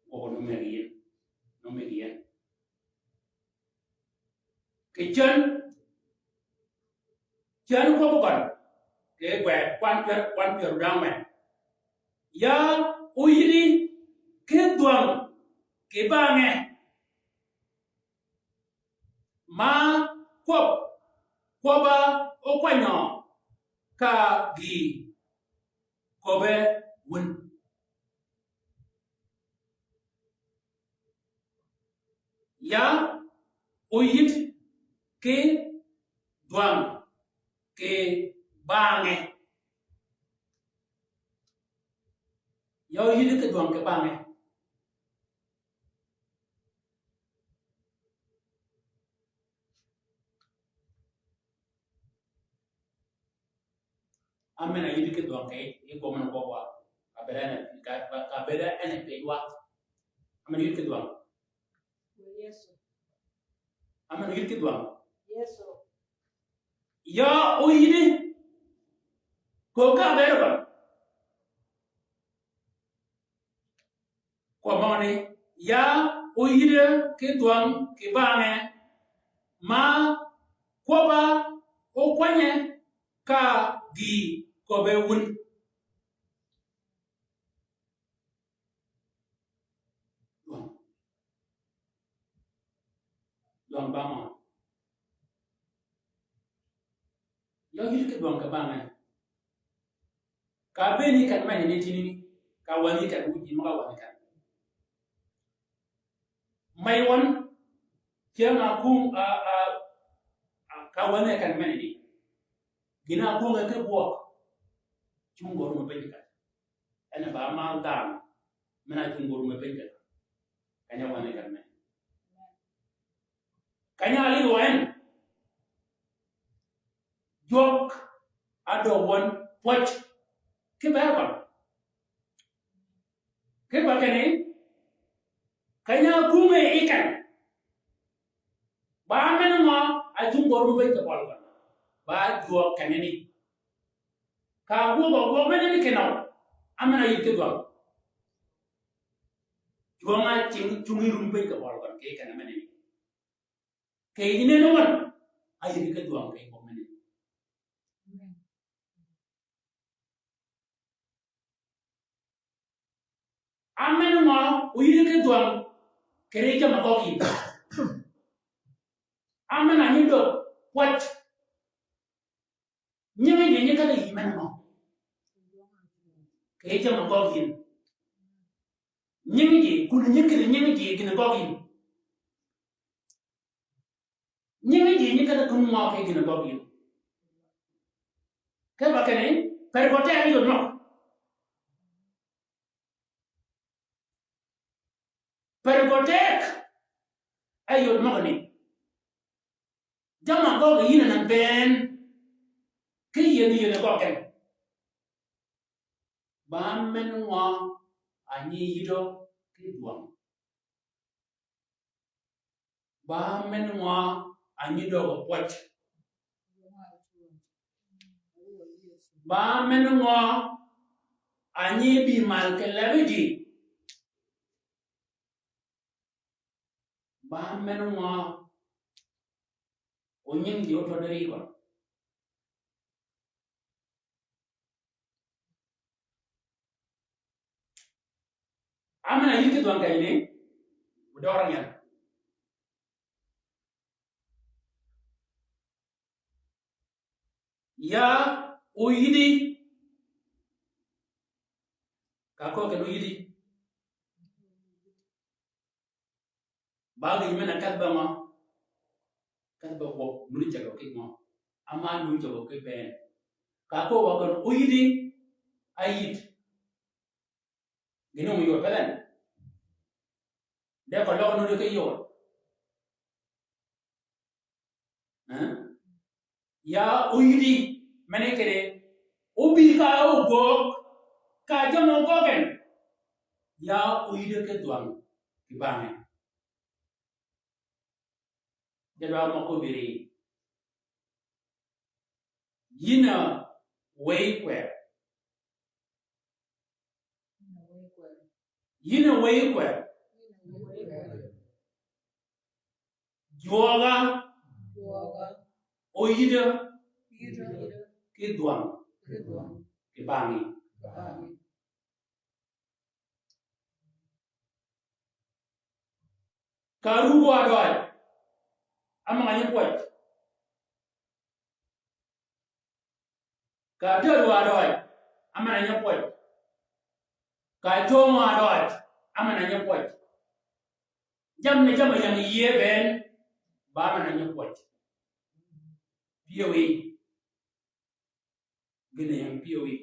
Gwøg nu mëggi yïn. Nu mëggi yïn. Kì cen, cen kwøb gøn. Kì gwed kwan pyär, kwan pyär dang men. Ya óyïddi ki dhwøng kì bangø. Ma kwøb, kwøbb-a ókwanyø ka gïï köbbe wun. Ya óyïddi ki dhwøng kì bangø. Ya óyïddi ki dhwøng kì bangø. Á men-a yïddi ki dhwøng kì, yi gwøg men-a gwøg wa. Ka bëëd en, ka, ka, ka bëëd en pej wa. Á men-a yïddi ki dhwøng. Yesu. Á men-a yïddi ki dhwøng. Yesu. Ya óyïddi. Ko ka bëëd wa. Kwøb møgani, ya óyïddi ki dhwøng kì bangø, ma kwøbb-a ókwanyø ka gïï köbbe wun. Dhwøng. Dhwøng bangø. Ya óyïddi ki dhwøng kì bangø. Ka bëëni kän menani tïnani, ka wänhi kän wïj yïn møg-a wänhi kän. Mey wøn, cyäng-a kung, a, a, a, ka wänhi kän menani. Gïn-a kung-a ki gwøg, cung gø rum piny kän. En a ba mal dhanhø, men-a cung gø rum piny kän. Kany-a wänhi kän men. Kany-a lïdhi wa en. Jwøk a døg wøn pwøj. Ki bëëd wa. Ki ba kinni, kany-a kung-a yi kän. Ba men ngø a cung gø rum piny kì bøl gøn. Ba jwøk kinni. Ka gwøg, gwøg menani kinø. Á men-a yïddi ki dhwøng. Jwøng-a cing, cung yi rum piny kì bøl gøn, kì kän menani. Kì yïn en wøn, a yïddi ki dhwøng kì gwøg menani. Á men ngø, óyïddi ki dhwøng, kì ri jamm-a gøggi. Á men-a nyi døg, pwøj. Nyingi ji nyi kal-a yï men ngø. Kì jamm-a gøggi. Nyingi ji, kun nyi kidhi nyingi ji gïn-a gøggi. Nyingi ji nyi kal-a kun ngø kì gïn-a gøggi. Ke ba kinni, per gø teg yi yod møg. Per gø teg, e yod møgani. Jamm-a gøggi yïn anan bënn, ki yïn yïn gøggi. Ba men ngø a nyi yïdø ki dhwøng. Ba men ngø a nyi døg pwøj. Ba men ngø a nyi bï mal kì lebi ji. Ba men ngø? O nying ji otø deri gøn. Amen a yïd ki dhwang keny ni, o døøg nyan. Ya oyïddi, ka köög ken oyïddi. Ba gïn men-a kedh be ngø? Kedh be gwøg, nuddi cägø ki ngø? Ama nuddi cägø ki bënn. Ka köög wa ken oyïddi, a yïd. Gïn-a ómi yod, pe dhen? De keløg nuddi ki yod. Ee? Ya oyïddi, men-a kede, obi ka ogöög, ka jammì ogöög en. Ya oyïddi ki dhwang kibangø. Jadwag mø kobiri. Yïn a wëy kwer. Yïn a wëy kwer. Jwøøga. Oyïdda. Ki dhwang. Kibangø. Ka rugø adøj, amen-a nyi pwøj. Ka tërø adøj, amen-a nyi pwøj. Ka töngø adøj, amen-a nyi pwøj. Jammì, jammì ying yie bënn, ba amen-a nyi pwøj. Pyëwí. Gïn-a ying pyëwí.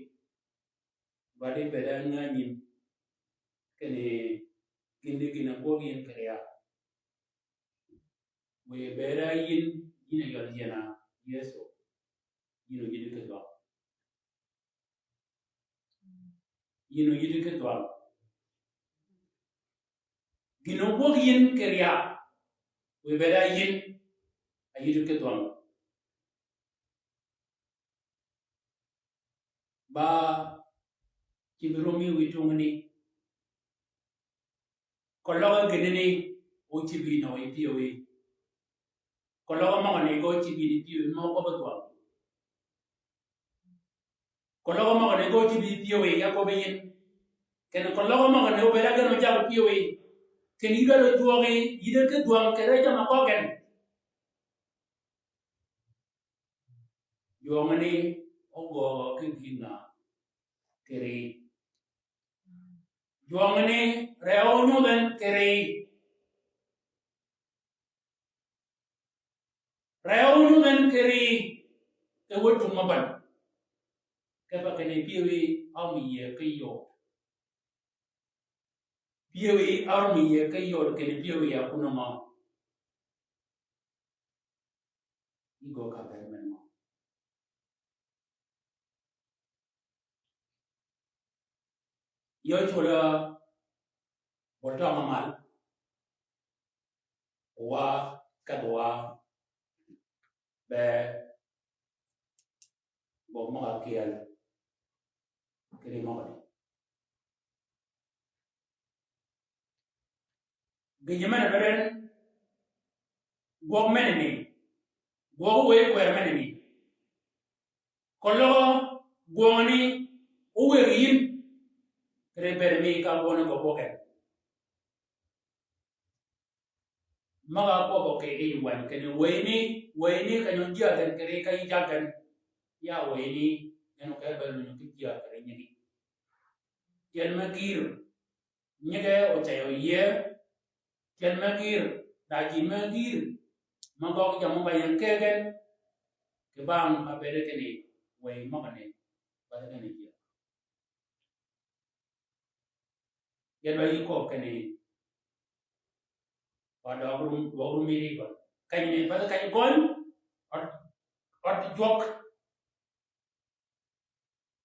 Ba di bëëd-a ngänyi kinni gïn di gïn-a gwøg yïn kì riaa. Wiy bëëd-a yïn, yïn a yøl yien-a Yëso. Yïn oyïddi ki dhwang. Yïn oyïddi ki dhwang. Gïn-a gwøg yïn kì riaa. Wiy bëëd-a yïn, a yïddi ki dhwang. Ba cïb rum yi wïj tungni. Keløg gïnani, o cïb yïn o yi pyëwí. Keløg møgani gø cïb yïn yi pyëwí, mø köbbi dhwang. Keløg møgani gø cïb yïn yi pyëwí, ya köbbi yïn. Kinni keløg møgani obëëd-a gen o jaggi pyëwí. Kinni yï dwaddi jwøøgi, yïddi ki dhwang kì ree jammì køggen. Jwøngani ogøøg ki gïn-a kì ri. Jwøngani ree ónyudh en kì ri. Ree ónyudh en kì ri. Kì wëy tung mø bän. Kipe kinni pyëwí áömi yie ki yod. Pyëwí áömi yie ki yod kinni pyëwí ya kun ngø? Yi gø ka bëëd men mø. Yø cwøl-a bøl tøng-a mal. Wa, kedh wa, be, bøg møg-a kyel. Kiri møgani. Gïjø men-a beren, gwøg men-a ni, gwøg ówëy kwer men-a ni. Keløg gwøngani ówëy yïn, kiri bëëd mi ka gwøgani gø gwøg en. Møg-a kwøbbø kì yij wäny kinni wëyni, wëyni keny-a ójyäg gen kì ri ka yij jaggi gen. Ya wëyni, en okebbe lunyi ki jyäg kì ri nyigi. Tyel me gïr, nyige oceyø yie. Tyel me gïr, da ji me gïr, me gøggi jammì ba ying kegen. Kì bang a bëëde kinni, wëy møgani, ba de kinni jyäg. Yadwag yï kööb kinni, wa døøg rum, dwøg rum yï ri gøn. Keny ni, pathi keny gøn, ød, ød jwøk.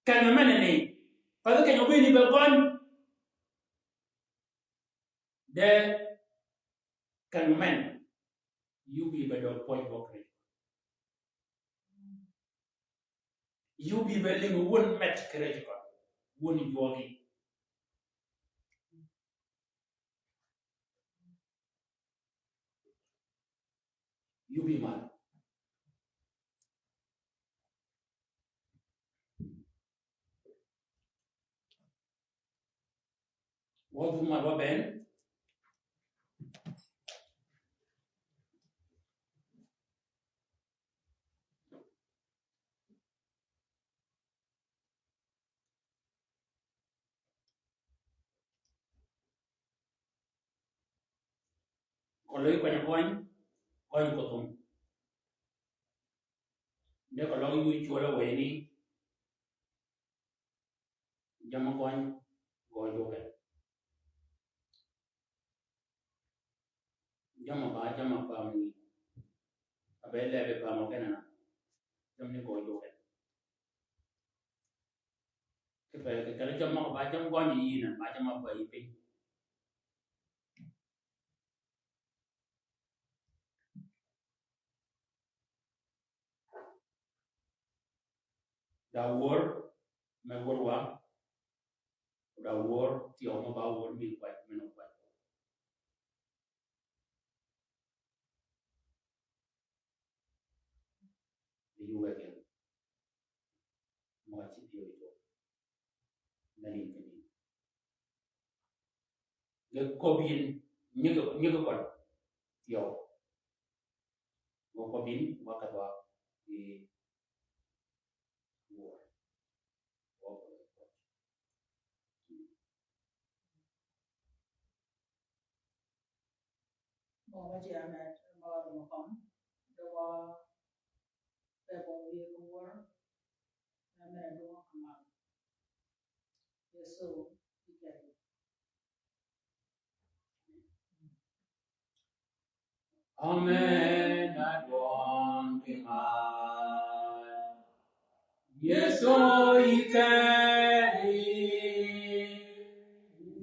Keny men ni, pathi keny obïni be gøn. De keny men, yï óbï be døøg pwøj bøg keny. Yï óbï be lïngi wun met kì rëjji gøn, wun jwøgi. Yubi mal. Wødh mal wa ben. Koløy kwany kony, kony kothum. De koløg yu cwøl a weni, jamm-a kony gø jwøk en. Jamm-a ba, jamm-a ba mi. A be lebe ba mo kenana. Jamm-a ni gø jwøk en. Kipe, kipe, jamm-a ba, jamm-a gø ni yïn, ba jamm-a ba yï piny. Da wör, me wör wa. Da wör, thyew me ba wör mi kwaj, me no kwaj. Yuwe gen. Møg-a cï thyew yi cwøl. Nani kini. Ge köbbi yïn, nyige, nyige kony. Thyew. Møg-a köbbi yïn, wa ka dwa. Yi. Wör. Wör. Mø-a cï amet, mø-a rømø køn, dø wa pe bø wiye kì wör, amen, dø wa køn mal. Yëso, yi kedi. Amen, adwøng kì mal. Yëso yi kedi,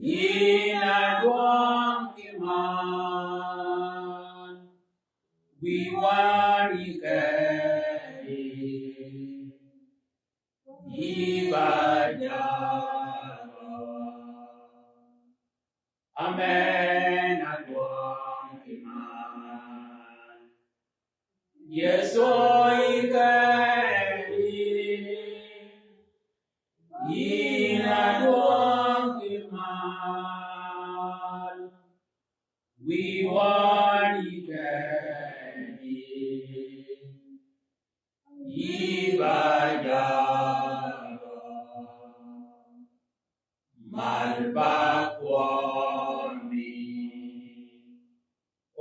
yïn adwøng kì mal. Wiwa yi kedi, yï ba jagø. Amen, adwøng kì mal. Yëso yi kedi, yïn adwøng kì mal. Wiwa yi kedi, yï ba jagø. Mal ba kwømi. O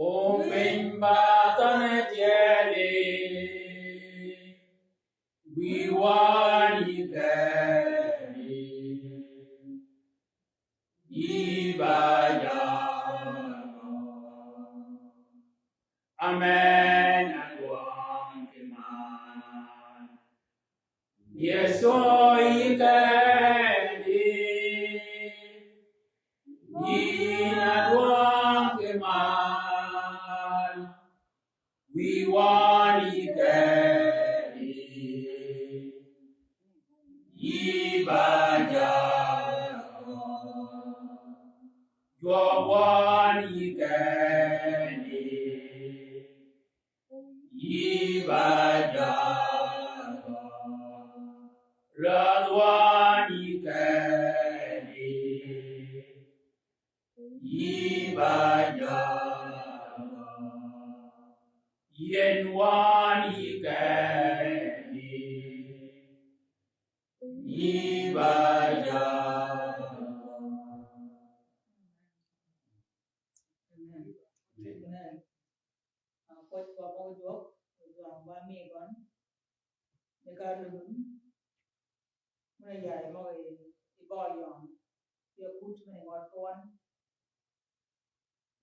piny ba thøne tyeli. Wiwa yi kedi. Yï ba jagø. Amen, adwøng kì mal. Yëso yi kedi, yïn adwøng kì mal. Wiwa yi kedi, yï ba jagø. Jwøk wa yi kedi, yï ba jagø. Rädh wa yi kedi, yï ba jagø. Yien wa yi kedi, yï ba jagø. Amen. Amen. Ah, pwøj wa møg-a jwøk, ojwang wa mi gøn. Ni ka lun. Mø-a yay møg-a yi, yi bøli yøn. Yi kut men-a ngød kwan.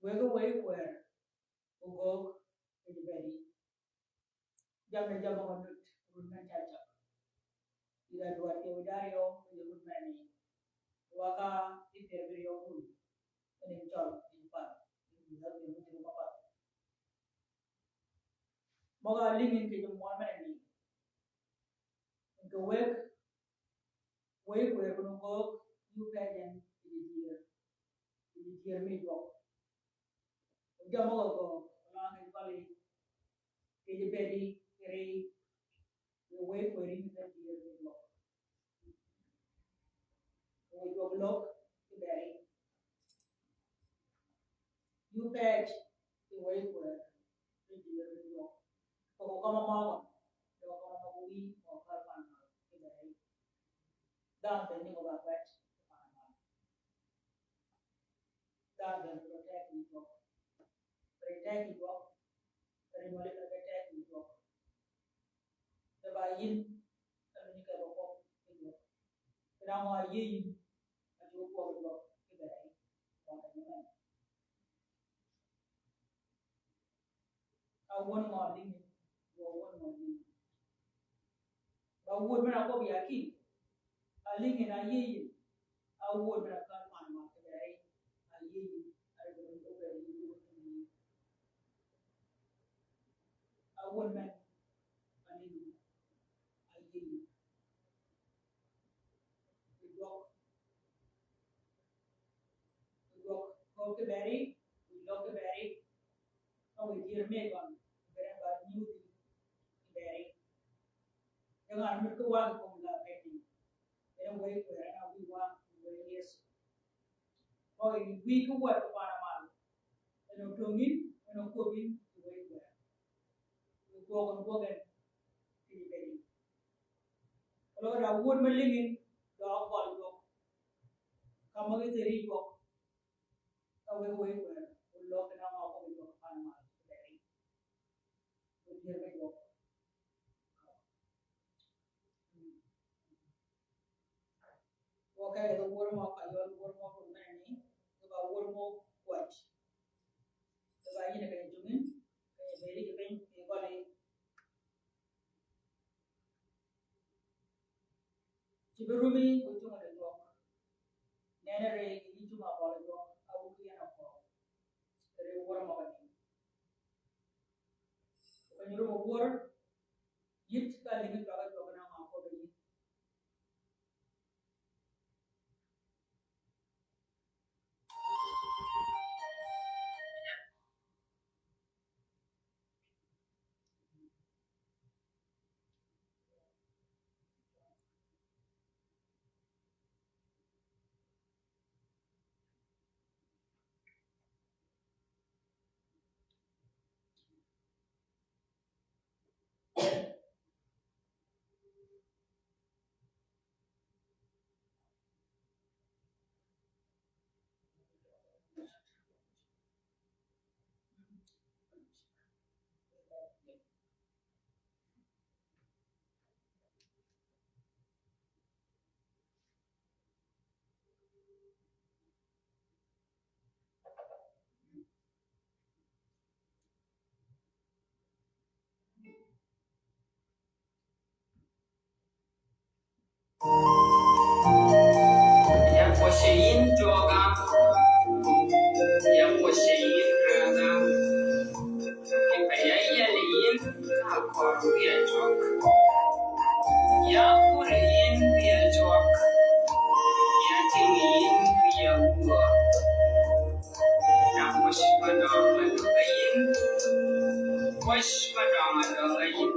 Wëggi wëy kwër, ogöög, kì jibedi. Jammì jammì gøn dut, run men cacak. Yi da dwaddi wïj áryew, kì run men ni. Wa ka, yi pyër bïryew run. Eni cøl, yi pal. Yi da pyër bïryew run. Møg-a lïngi kì ji mwøl men ni. Kì wëggi, wëy kwër kun ogöög, yï pej en, kì ji dyër. Kì ji dyër mi jwøk. Jammì gø gø, lang kì kølli. Kì bedi kì ri, wi wëy kwëri ni ka dyër ni jwøk. Wi jwøk løg kì bedi. Yub pej kì wëy kwëri ni dyër ni jwøk. Koko kama mama, dø kama mama wi, koko kal pan mal kì bedi. Dhanhø bedi ni ko ba kwëj kì pan mal. Dhanhø bedi protect ni jwøk. Protect ni jwøk. Ri mø lipø ke teg yi jwøk. Te ba yïn, a mïn ke ba kwøb yi jwøk. Kidang wa yï yïn, a jwøk kwøb yi jwøk, kì bedi. Wa ka nyi men. A wun mø lïngi, wa wun mø lïngi. Ba wun men a kwøb ya ki. A lïngi na yï yïn. A wun men a kal man ma kì bedi. A yï yïn. A yï yïn. A wun men. A lïngi. A yï yïn. Wi jwøk. Wi jwøk. Ko kì bedi. Wi løg kì bedi. Ka wi dyër mëgg gøn, bene ba nyudhi kì bedi. Yø ngan mït ki wang kom la bedi. Bene wëy kwër, en a wi wang, wëy Yesu. Ko wi ki wët ki pan mal. En otøng yïn, en okwøb yïn, wëy kwër. Wi gwøg en gwøg en, kì bedi. Løg da wun me lïngi, dø gøl jwøk. Kama gï thiri jwøk. Ka wëy wëy kwër, wu løg na ngø ko wi jwøk pan mal, kì bedi. Wu dyër me jwøk. Wø ke yeth wur mø ka yøl wur mø kun meni, wø ka wur mø kwäj. Wø ka yïn ke jungin, ke bedi ke piny, ke gøli. Ci bi rumi, wø cung de jwøk. Nene re, yï cung a gøl jwøk, a wø ki en a gøl. Re wur mø ka ni. Keny rum wur, yït ka lïngi jwøk a jwøk na ngø ko be yït. Ya kwøcce yïn jwøk-a. Ya kwøcce yïn rädha. Kì pey-a yel yïn ka kor wiya jwøk. Ya kur yïn wiya jwøk. Ya ting yïn wiya wuö. Ya kwøcce ba døng-a døng-a yïn. Kwøcce ba døng-a døng-a yïn.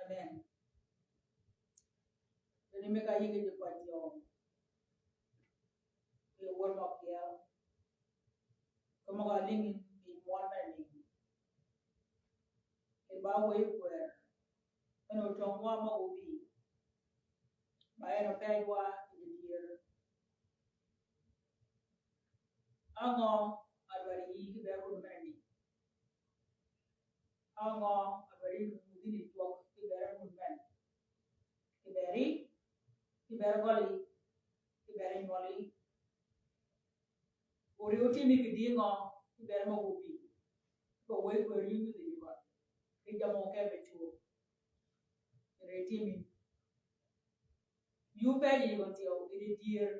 Amen. Bene me ka yïg ji kwäj yø. Kì wod møg-a. Kì møg-a lïngi kì mwøn me lïngi. Kì ba wëy kwër. En otøngwa møg-a obï. Ba en opejwa kì dyer. Á ngø a dwaddi yï kì bër run men ni? Á ngø a dwaddi yï kì mudhi ni jwøk kì bër run men? Kì bër ri, kì bër gøli, kì bër nywøli. Ori otimi kì dï ngø kì bër møg-a obï? Kì wëy kwër yï mudhi ni gøl. Kì jammì okebbe cwöb. Ri timi. Yï opejji gøn thyew, ri dyer.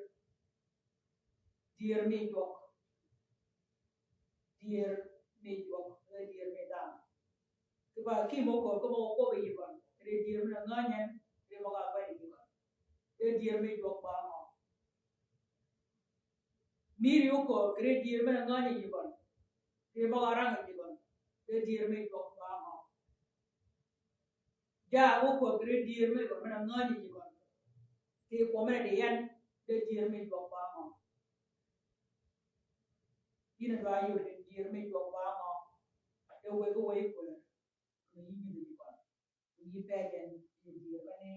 Dyer mi jwøk. Dyer mi jwøk, e dyer mi dhanhø. Kì ba kï mø kööb, kì mø kööb yï gøn. Ri dyer mi na ngänyi, ri møg-a bani yï gøn. E dyer mi jwøk ba ngø? Mïri okööb kì ri dyer mi na ngänyi yï gøn. Ri møg-a rang yï gøn. E dyer mi jwøk ba ngø? Ja okööb kì ri dyer mi gøn, mi na ngänyi yï gøn. Kì kwøb mi na dï en, e dyer mi jwøk ba ngø? Yïn a dwa yod kì dyer mi jwøk ba ngø? E wëggi wëy kwër. Kì yï mudhi ni gøl. Yï pej en, e dyer ba ni.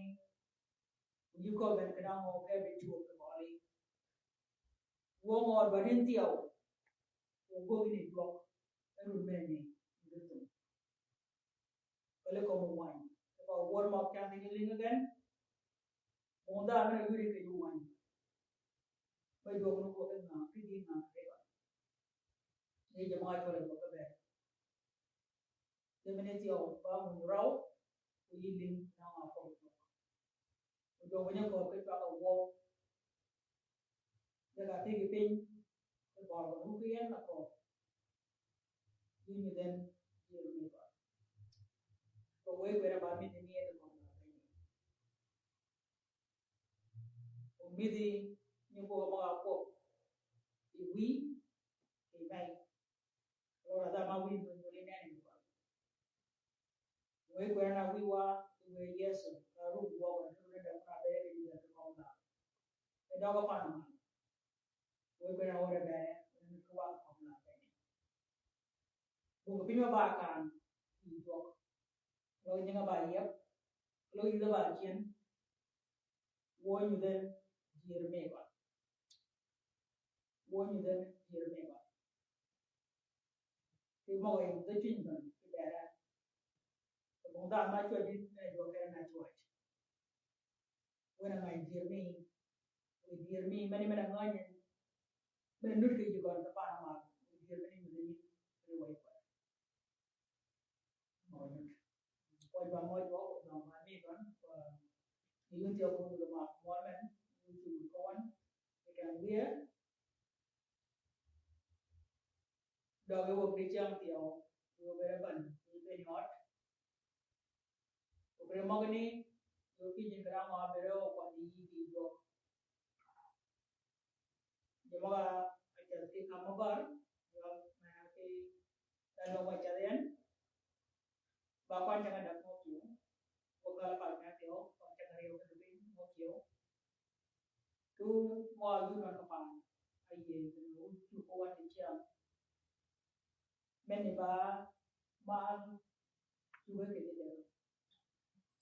Yï kööb en kì dang okebbe cwöb kì gøli. Wøng ød ba rin thyew. Ogwøg ni jwøk, e run mene ni, ni dhi thum. Kali kom owany. Ka wor møg cang ni lïngi gen. Møg dha mene yudi ki owany. Ba jwøk ni gwøg nga, ki gi nga, ki ba. Ni jama chwale gwøg be. Jami ni thyew ba mun raw, ko yï lïng na nga ko. Ko jwøk ni ko ki chwag a wo. Jaka pigi piny, ki bor ko ruki yen na ko. Yï ni den, yï ni ba. Ko we kwera ba mi ni ni ko. Omïdhi ni ko ma ko. I wi, i bay. Lora dha ma wïn dun dun inen ni ba. Wëy kwërana wiwa, wëy Yëso, ka ruk gwøg ni rune da kuna bere ni da kuma wula. E døg pan ma. Wëy kwërana wore bere, ni kuma kuma bere. Buk piny ma ba kan, i jwøk. Lo nyinga ba yep, lo yidha ba kien, wo nyudhe jir meba. Wo nyudhe jir meba. Ki møg-a yï dhø cwiny bøn, ki bera. Ki bong dhanhø ma cwäd ni ne jwøk kene na cwäd. Wen a ngany dyër mi, wi dyër mi, meni men a ngany, men a nud ki jì gøn ki pan a mag, wi dyër meni nud ni, wi wai kwar. Møg-a nud. Kwar ba møg-a jwøk, ba møg-a mi gøn, ba, ni yun tiyo kun, ba møg-a møg-a men, ni yun tiyo kun, ni kan wiye, Døg e wøb ni cäng thyew, wøb e rø bän, wøb e nyøt. Wøb e rø møgani, wøb ki jin kara mø abere o kwan ni yï ki jwøk. Jø møg-a, a cäth ki kam mø bär, wøb me ki, da døg wa cäth en. Ba kwan cäng a däg mø kiew. Wøb kal a pal me kiew, kwan cäng a riew ki piny mø kiew. Ki mø a yun wan ka pan, a yie, ki mø cu ko wan ki cäng. Meni ba, ba, cuwe ki dede.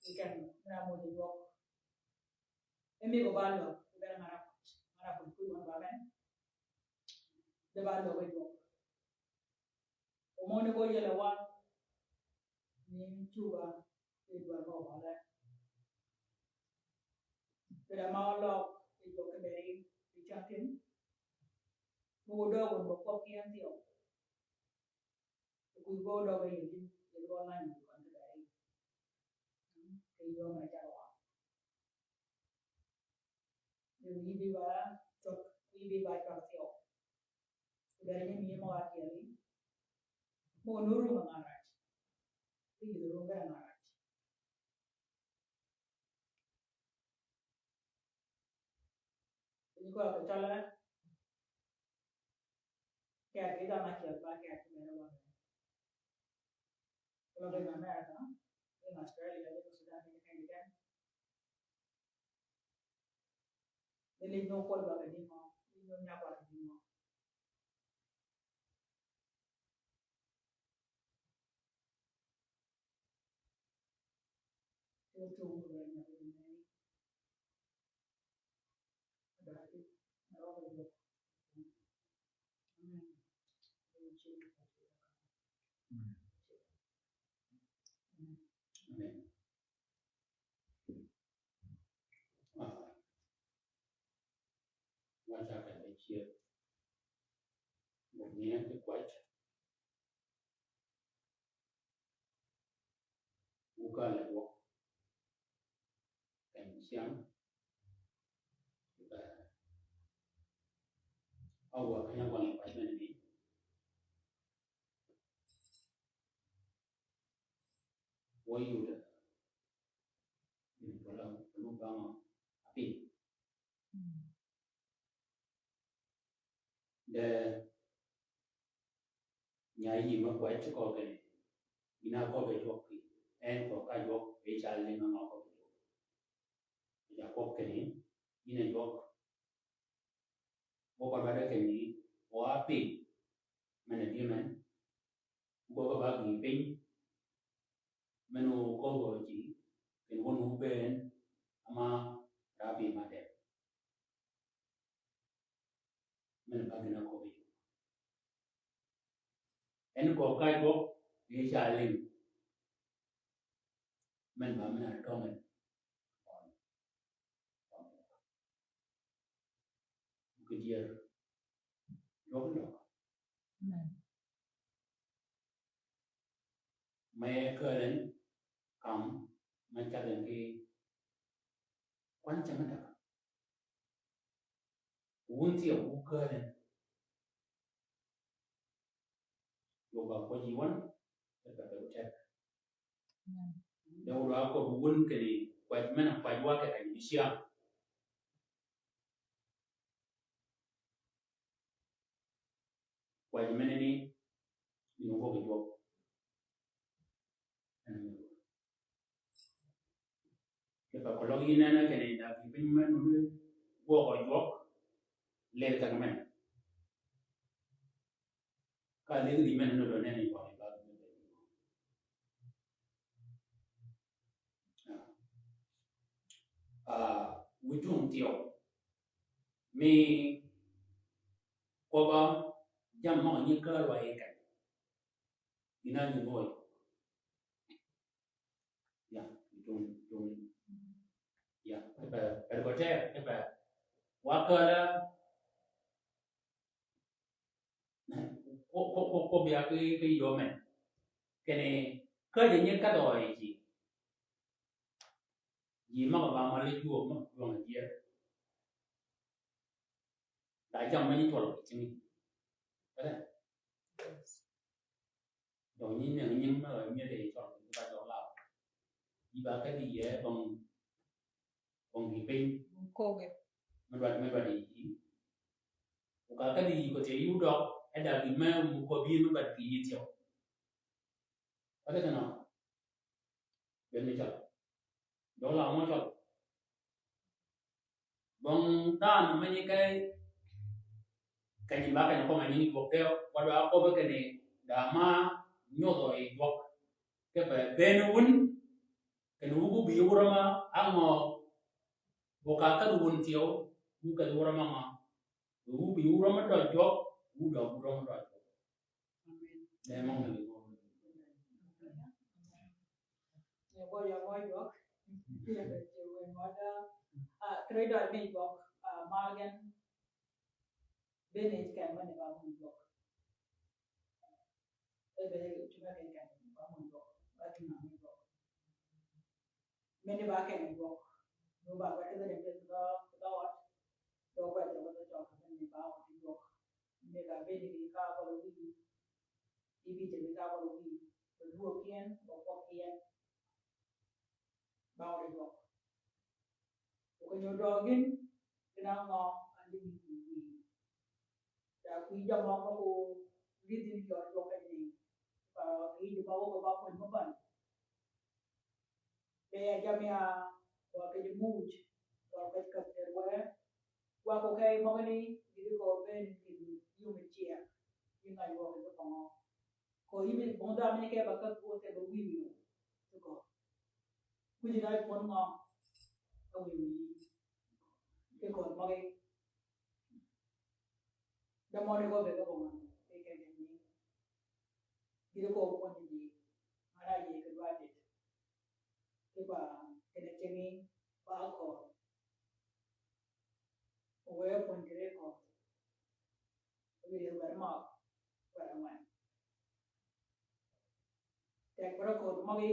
Ki ken, na mo di jwøk. Emi ko ba løg, ki ber ngara koch, ngara koch ku wan ba men. De ba løg e jwøk. Omoni ko yele wa ni cuga, e dwar ko wala. Pira ma oløg, e jwøk e beri, e chatin. Mo døg on bo kwøb ki en thyew. Ko ko døg e yeli, yeli wa ngani ko beri. Ke yo ma jawa. Wi bi ba cwøk, wi bi ba cwøk thyew. Ber ni mi møg-a kyeli. Mø nuru mø ngarac. Wi nuru mø ngarac. Ni ko ko chala. Kya ki da ma kyel ba kya ki mera wa. Ko lo ga America, in Australia, in Sudan, in Kenya. Ni lij nöög kwøl ba kì dïngø, lij nöög nya ba kì dïngø. Tum tum ba nya ba dïngø. Amen. Amen. Ah, wacha ka de chier. Bok ni en ti kwach. Wuka le dwok. Kany cyam. Awa kanya wang kwach mene ni. Wø Yuda. Gïn pwøla, pwøla bangø apiny. De nya yï me kwäj ci köggi ni, gïn-a köggi jwøk ki, en köggi ka jwøk, be cal ni me ngø köggi jwøk. Ja kwøb kinni, gïn-a jwøk. Wø kod wadde kinni, wa piny, men-a dye men, Gwøg ba gïï piny, men-a oköög ji, kinni wun wubëën, ama rabi madde. Men-a ba gïn-a köög ji. En koo ka jwøk, yi ca ling. Men ba men a tøngen. Kidyer. Jwøk jwøk. Amen. Me käälen kam me caggen ki kwan cäng däg. Wun thyew wu käälen. Jwøk ba kwäj yi wøn, e ba be tek. Amen. De wun wa kwäj wun kinni kwäj men a kwäj wa kì keny bi cyäng. Kwäj meneni, ni wøg jwøk. Kì pa koløg yi nene kinni da kì piny me nuti gwøg jwøk, lel kag men. Ka lel ri men nuti nene yi kwani ba. Ah, wu jung thyew. Mi kwøbb-a jammì møg-a nyi kääl wa yi keny. Gïn-a nyi bøøj. Ya, tung, tung. Ya, kipe, per ko te, kipe. Wa kääl-a, ko, ko, ko, ko bia ki, ki yome. Kinni, kääl-a nyi ka døøj ji. Ji møg-a ba mali jwøk møg-a jwøng a jyer. Da jammì me nyi cwøl kì cinggi. Kade? Døg nyi nying nying møg-a myëddi cwøl kì ba døg law. Ji ba kadi yie bong, bong kì piny. Koge. Me dwaddi, me dwaddi yi. Ka kadi yie ko te yi wudøg, e da gïn me mu ko bi me dwaddi kì yie thyew. Kade kanø? Bed ni cøl. Døg law mø cøl. Bong dhanhø me nyi keny, keny ba keny kømmi nyi jwøk kew, wa dwa köbbi kinni da ma nyodhø yi jwøk. Kipe bene wun, kinni wu gubï wurø ma, angø, bu ka kedhi wun thyew, wu kedhi wurø ma ngø. Wu bï wurø ma døj jwøk, wu døg wurø ma døj jwøk. Amen. Amen. Ni bø ya bø jwøk. Ya bø jwøk. Ah, kre døj mi jwøk. Ah, magen. Bene keny mani ba mi jwøk. E be cunga ke keny ba mi jwøk. Ba cunga mi jwøk. Mene ba keny jwøk. Nyo ba ba kidhi ni pith ba, ba ot. Dø ba jwøk ba jwøk mene ba ot jwøk. Mene ba bene ki ka ba lo wi. Ibi te bi ka ba lo wi. Ba luo kien, ba kwøb kien. Ba ot jwøk. Okeny-a døøg gïn, gïn-a ngø a nyi wïj. Da kwïj jammì møg-a ko ridhi ni jø jwøk keny ni. Ba kwïj ma wøg ba kwany mø ban. Be ya jammì a wa kej muuj, wa kej kab ter were. Wa ko key møgani, gïdhi ko ben kì yumi cyek. Yi ngaj wøg kì kongø. Ko yï mi bong dha mi ke ba ka ko te ba wiy wiy. Ko. Kuji na pon ngø. Ka wiy wiy. Ke ko magi. Da møni ko be ka bong. Ke ke ni. Gïdhi ko pon ni. Mara ye ke dwa det. Ke ba, kene cenggi, ba ko. Owe pon gire ko. Owe bere ma, bere ma. Tek bere ko magi,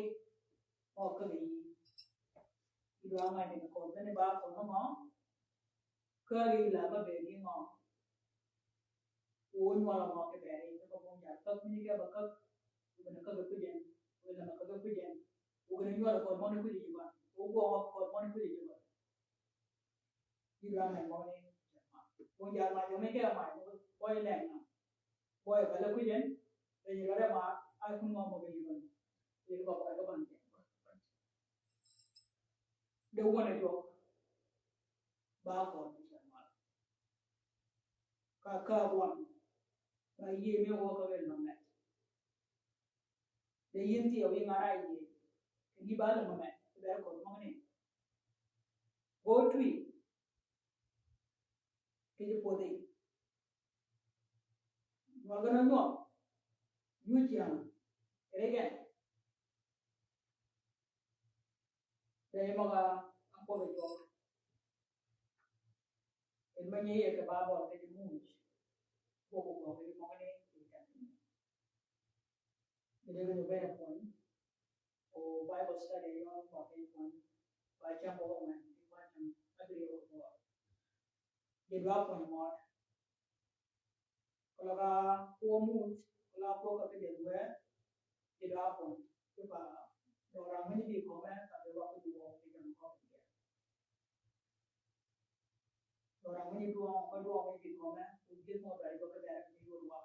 mo ka gi. Idwa ngani ko bene ba ko no mo. Ka gi la ba be gi mo. Wu nywøl mø kiberi, ka mø nya kak mi ke ba kak, wu gene kak kujen, wu gene kak kujen, wu gene nywøl kod mø ni kuji jiba, wu gwø kod mø ni kuji jiba. Ji dwa men mø ni, wu jar ma jo mi ke ma, wu boy len na. Boy ba le kujen, de ji lore ma, ai kun mø mø ke jiba. Ji ba boy ka ban ke. De wu ne jo, ba kod mi ke ma. Ka, ka wøn. Ba yie mi wø ka wel mamet. De yïn thyew yi ngara yie. Kì yï ba lum mamet. Ber kod møgni. Go twi. Kì yï pwodhi. Nywøl gøn onywøl. Nyuuj cyäng. Kì regen. Dee møg-a ákwøbbi jwøk. En mø nyi yie kì Baibøl kì ji muuj. Kwøbbi jwøk kì ji møgani kì ji kend. Kì dee gïn obed a pwöny. O Bible study yø kwøbbi pwöny. Ba cam bø gø men, ba cam abïryew kì bø. Ji dwa pwöny mød. Keløg a kwøb muuj, keløg a kwøb ka ki dël wë, ji dwa pwöny. Ki pa døra mini bi köme, ka bi wak ki dwøng ki jam kömi. Døra mini dwøng, ka dwøng mini bi köme, ki gïn mø dwa ji dwøng ki dël wë.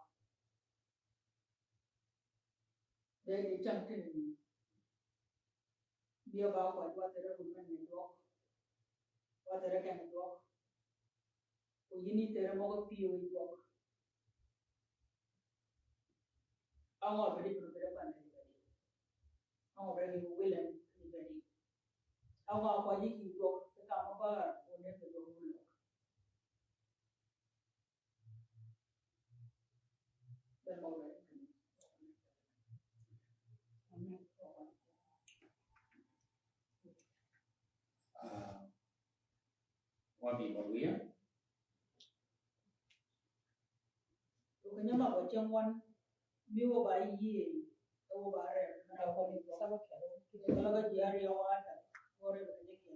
Dee di cäng tïnni. Bï ba kwäj wa thërø rum men ni dwøk. Wa thërø ken dwøk. O yïn yi thërø møg-a pyëw yi dwøk. Á ngø bedi bro bedi pan ni bedi. Á ngø bedi willen ni bedi. Á ngø kwäj yi dwøk. Ka mø ba o ne bedi dwøk. Ah, wa bi ba wiya. Kì nyam a bø ceng wøn, mi wø ba yie, e wø ba rem, na da koni ko. Kì nyam a bø ji a riya wa ta, wø rem ni ki.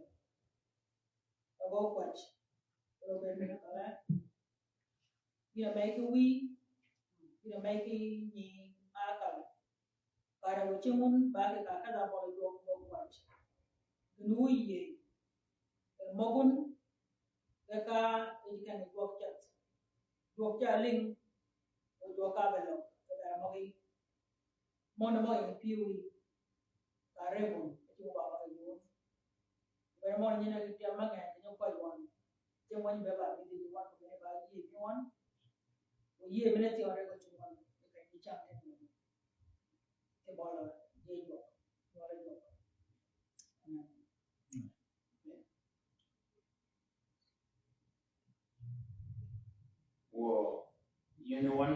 Abo kwäj. Abo kwäj. Gïn-a mëggi ki wïy, gïn-a mëggi ki nying akal. Kare wø cing wun ba ki ka kadha bøli dwøg bø kwäj. Gïn-a wïy yie. E møg wun, ke ka, e ji keni dwøg ceth. Dwøg ca ling, o dwøg ka be løg, ke be møggi. Møn mø ying pyëwí, ka rem wun, e cing ba møggi wun. Bene møn nyine ki tyam mangeny, ki nyi kwäj wøn. Cing wun be ba mïdhi wøn, ko bene ba yie ni wøn. O yie mene tyam re ko cing wøn, ni ka nyi cam ni wøn. Ti bøla, yie jwøk, bøla jwøk. Amen. Wø yïn wøn,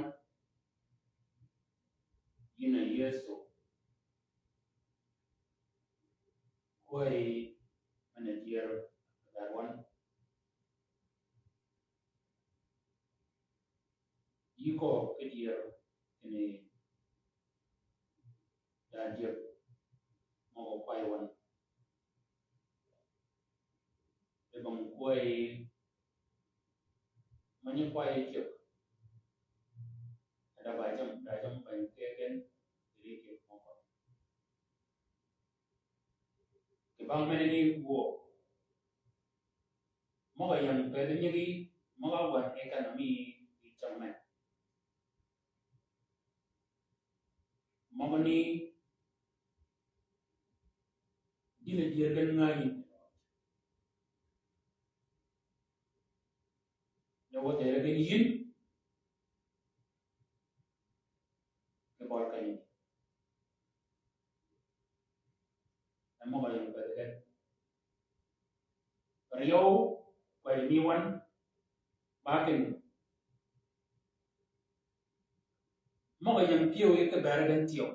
yïn a Yëso. Kwäyi men-a dyër kì bër wøn. Yï kööb ki dyër kinni da dyëg møg-a kwäyi wøn. Di bang kwäyi mø nyi kwäyi cëg. Da ba jam, da jam bang kegen, ri ki møg-a. Kì bang meneni gwøg. Møg-a yam kì nyigi, møg-a wän e kan mi yi cam men. Møgani, dine dyër gen ngänyi. Ni wø tëre gen yïn, kì bøl kenyi. E møg-a yam kì gen. Ryeew, kwäj mi wøn, ba ken. Møg-a yam pyëw yi kì bër gen thyew.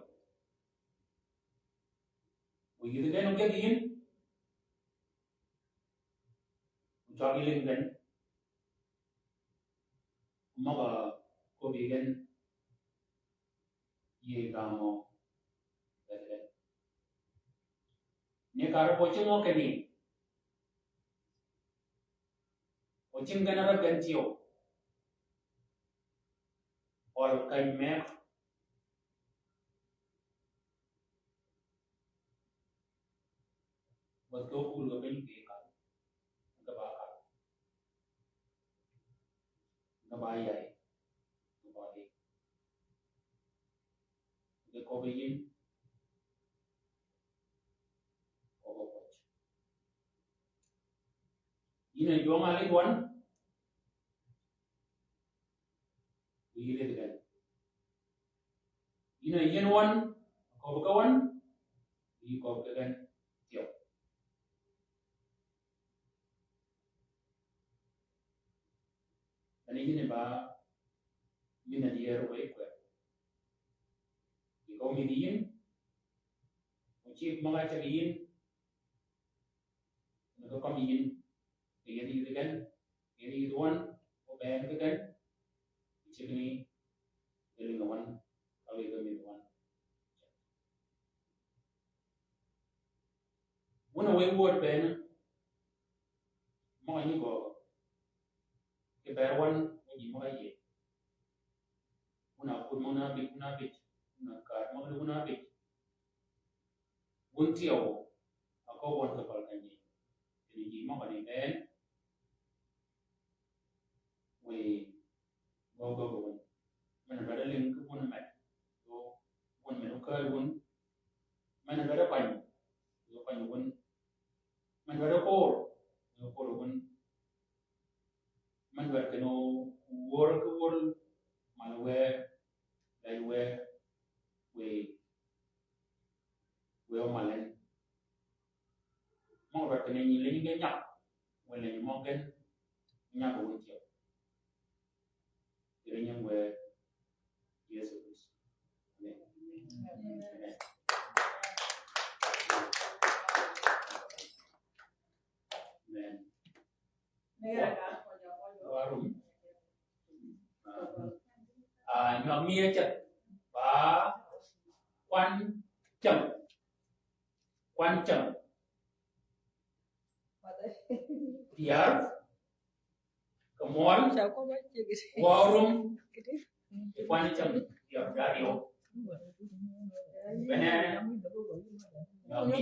O yïdhi gen o geg yïn. O cwag yi ling gen. Møg-a köbbi gen. Yie gamø. Ni kar ko cing o kenni. O cing gen rab gen thyew. Ol kany mëg. Bäth kì ókul kì piny kì kal. Kì ba kal. Kì ba yay. Kì ba yay. Kì köbbi yïn. Köbbi kwäj. Yïn a jwøng-a lidh wøn. Yï lidh gen. Yïn a yïn wøn, köbbi gen wøn, yï köbbi gen thyew. Ani yïn ba, yïn a dyër wë kwë. Ko mïdhi yïn, o cïg møg-a ceg yïn, ni ko kømmi yïn, kì yethi yïdhi gen, kì yethi yïdhi wøn, o bënn ki gen, kì ceg ni, kì lïngi wøn, ka wëggi mïdhi wøn. Wun a wëy wöd bënn, møg-a nyi gøøg, kì bër wøn, o ji møg-a yïëy. Wun a kut møg-a bïj, wun a bïj, wun a kaat møg-a, wun a bïj. Wun tyeu, a kööb wøn kì pal ka nyi. Kinni ji møg-a ni bënn, wiy gøøg gøøg wun. Men a dwaddi lïng ki wun med. Wun men okääl wun. Men a dwaddi kwany. Kwany wun. Men a dwaddi kor. Kor wun. Men dwaddi kinni wör ki wör mal wë, laj wë, wiy, wiy omal en. Møg-a dwaddi kinni nyi leny gen nyak, wiy leny møg gen nyak wun tyeu. Kì ri nying wë Yëso Krïstø. Amen. Amen. Amen. Wa-, warum. Ah, nywag mi aceth. Ba kwan cäng. Kwan cäng. Dyar. Kì mwøl. Warum. Kì kwan cäng. Dyar, dyar yøw. Bene. Nywag mi.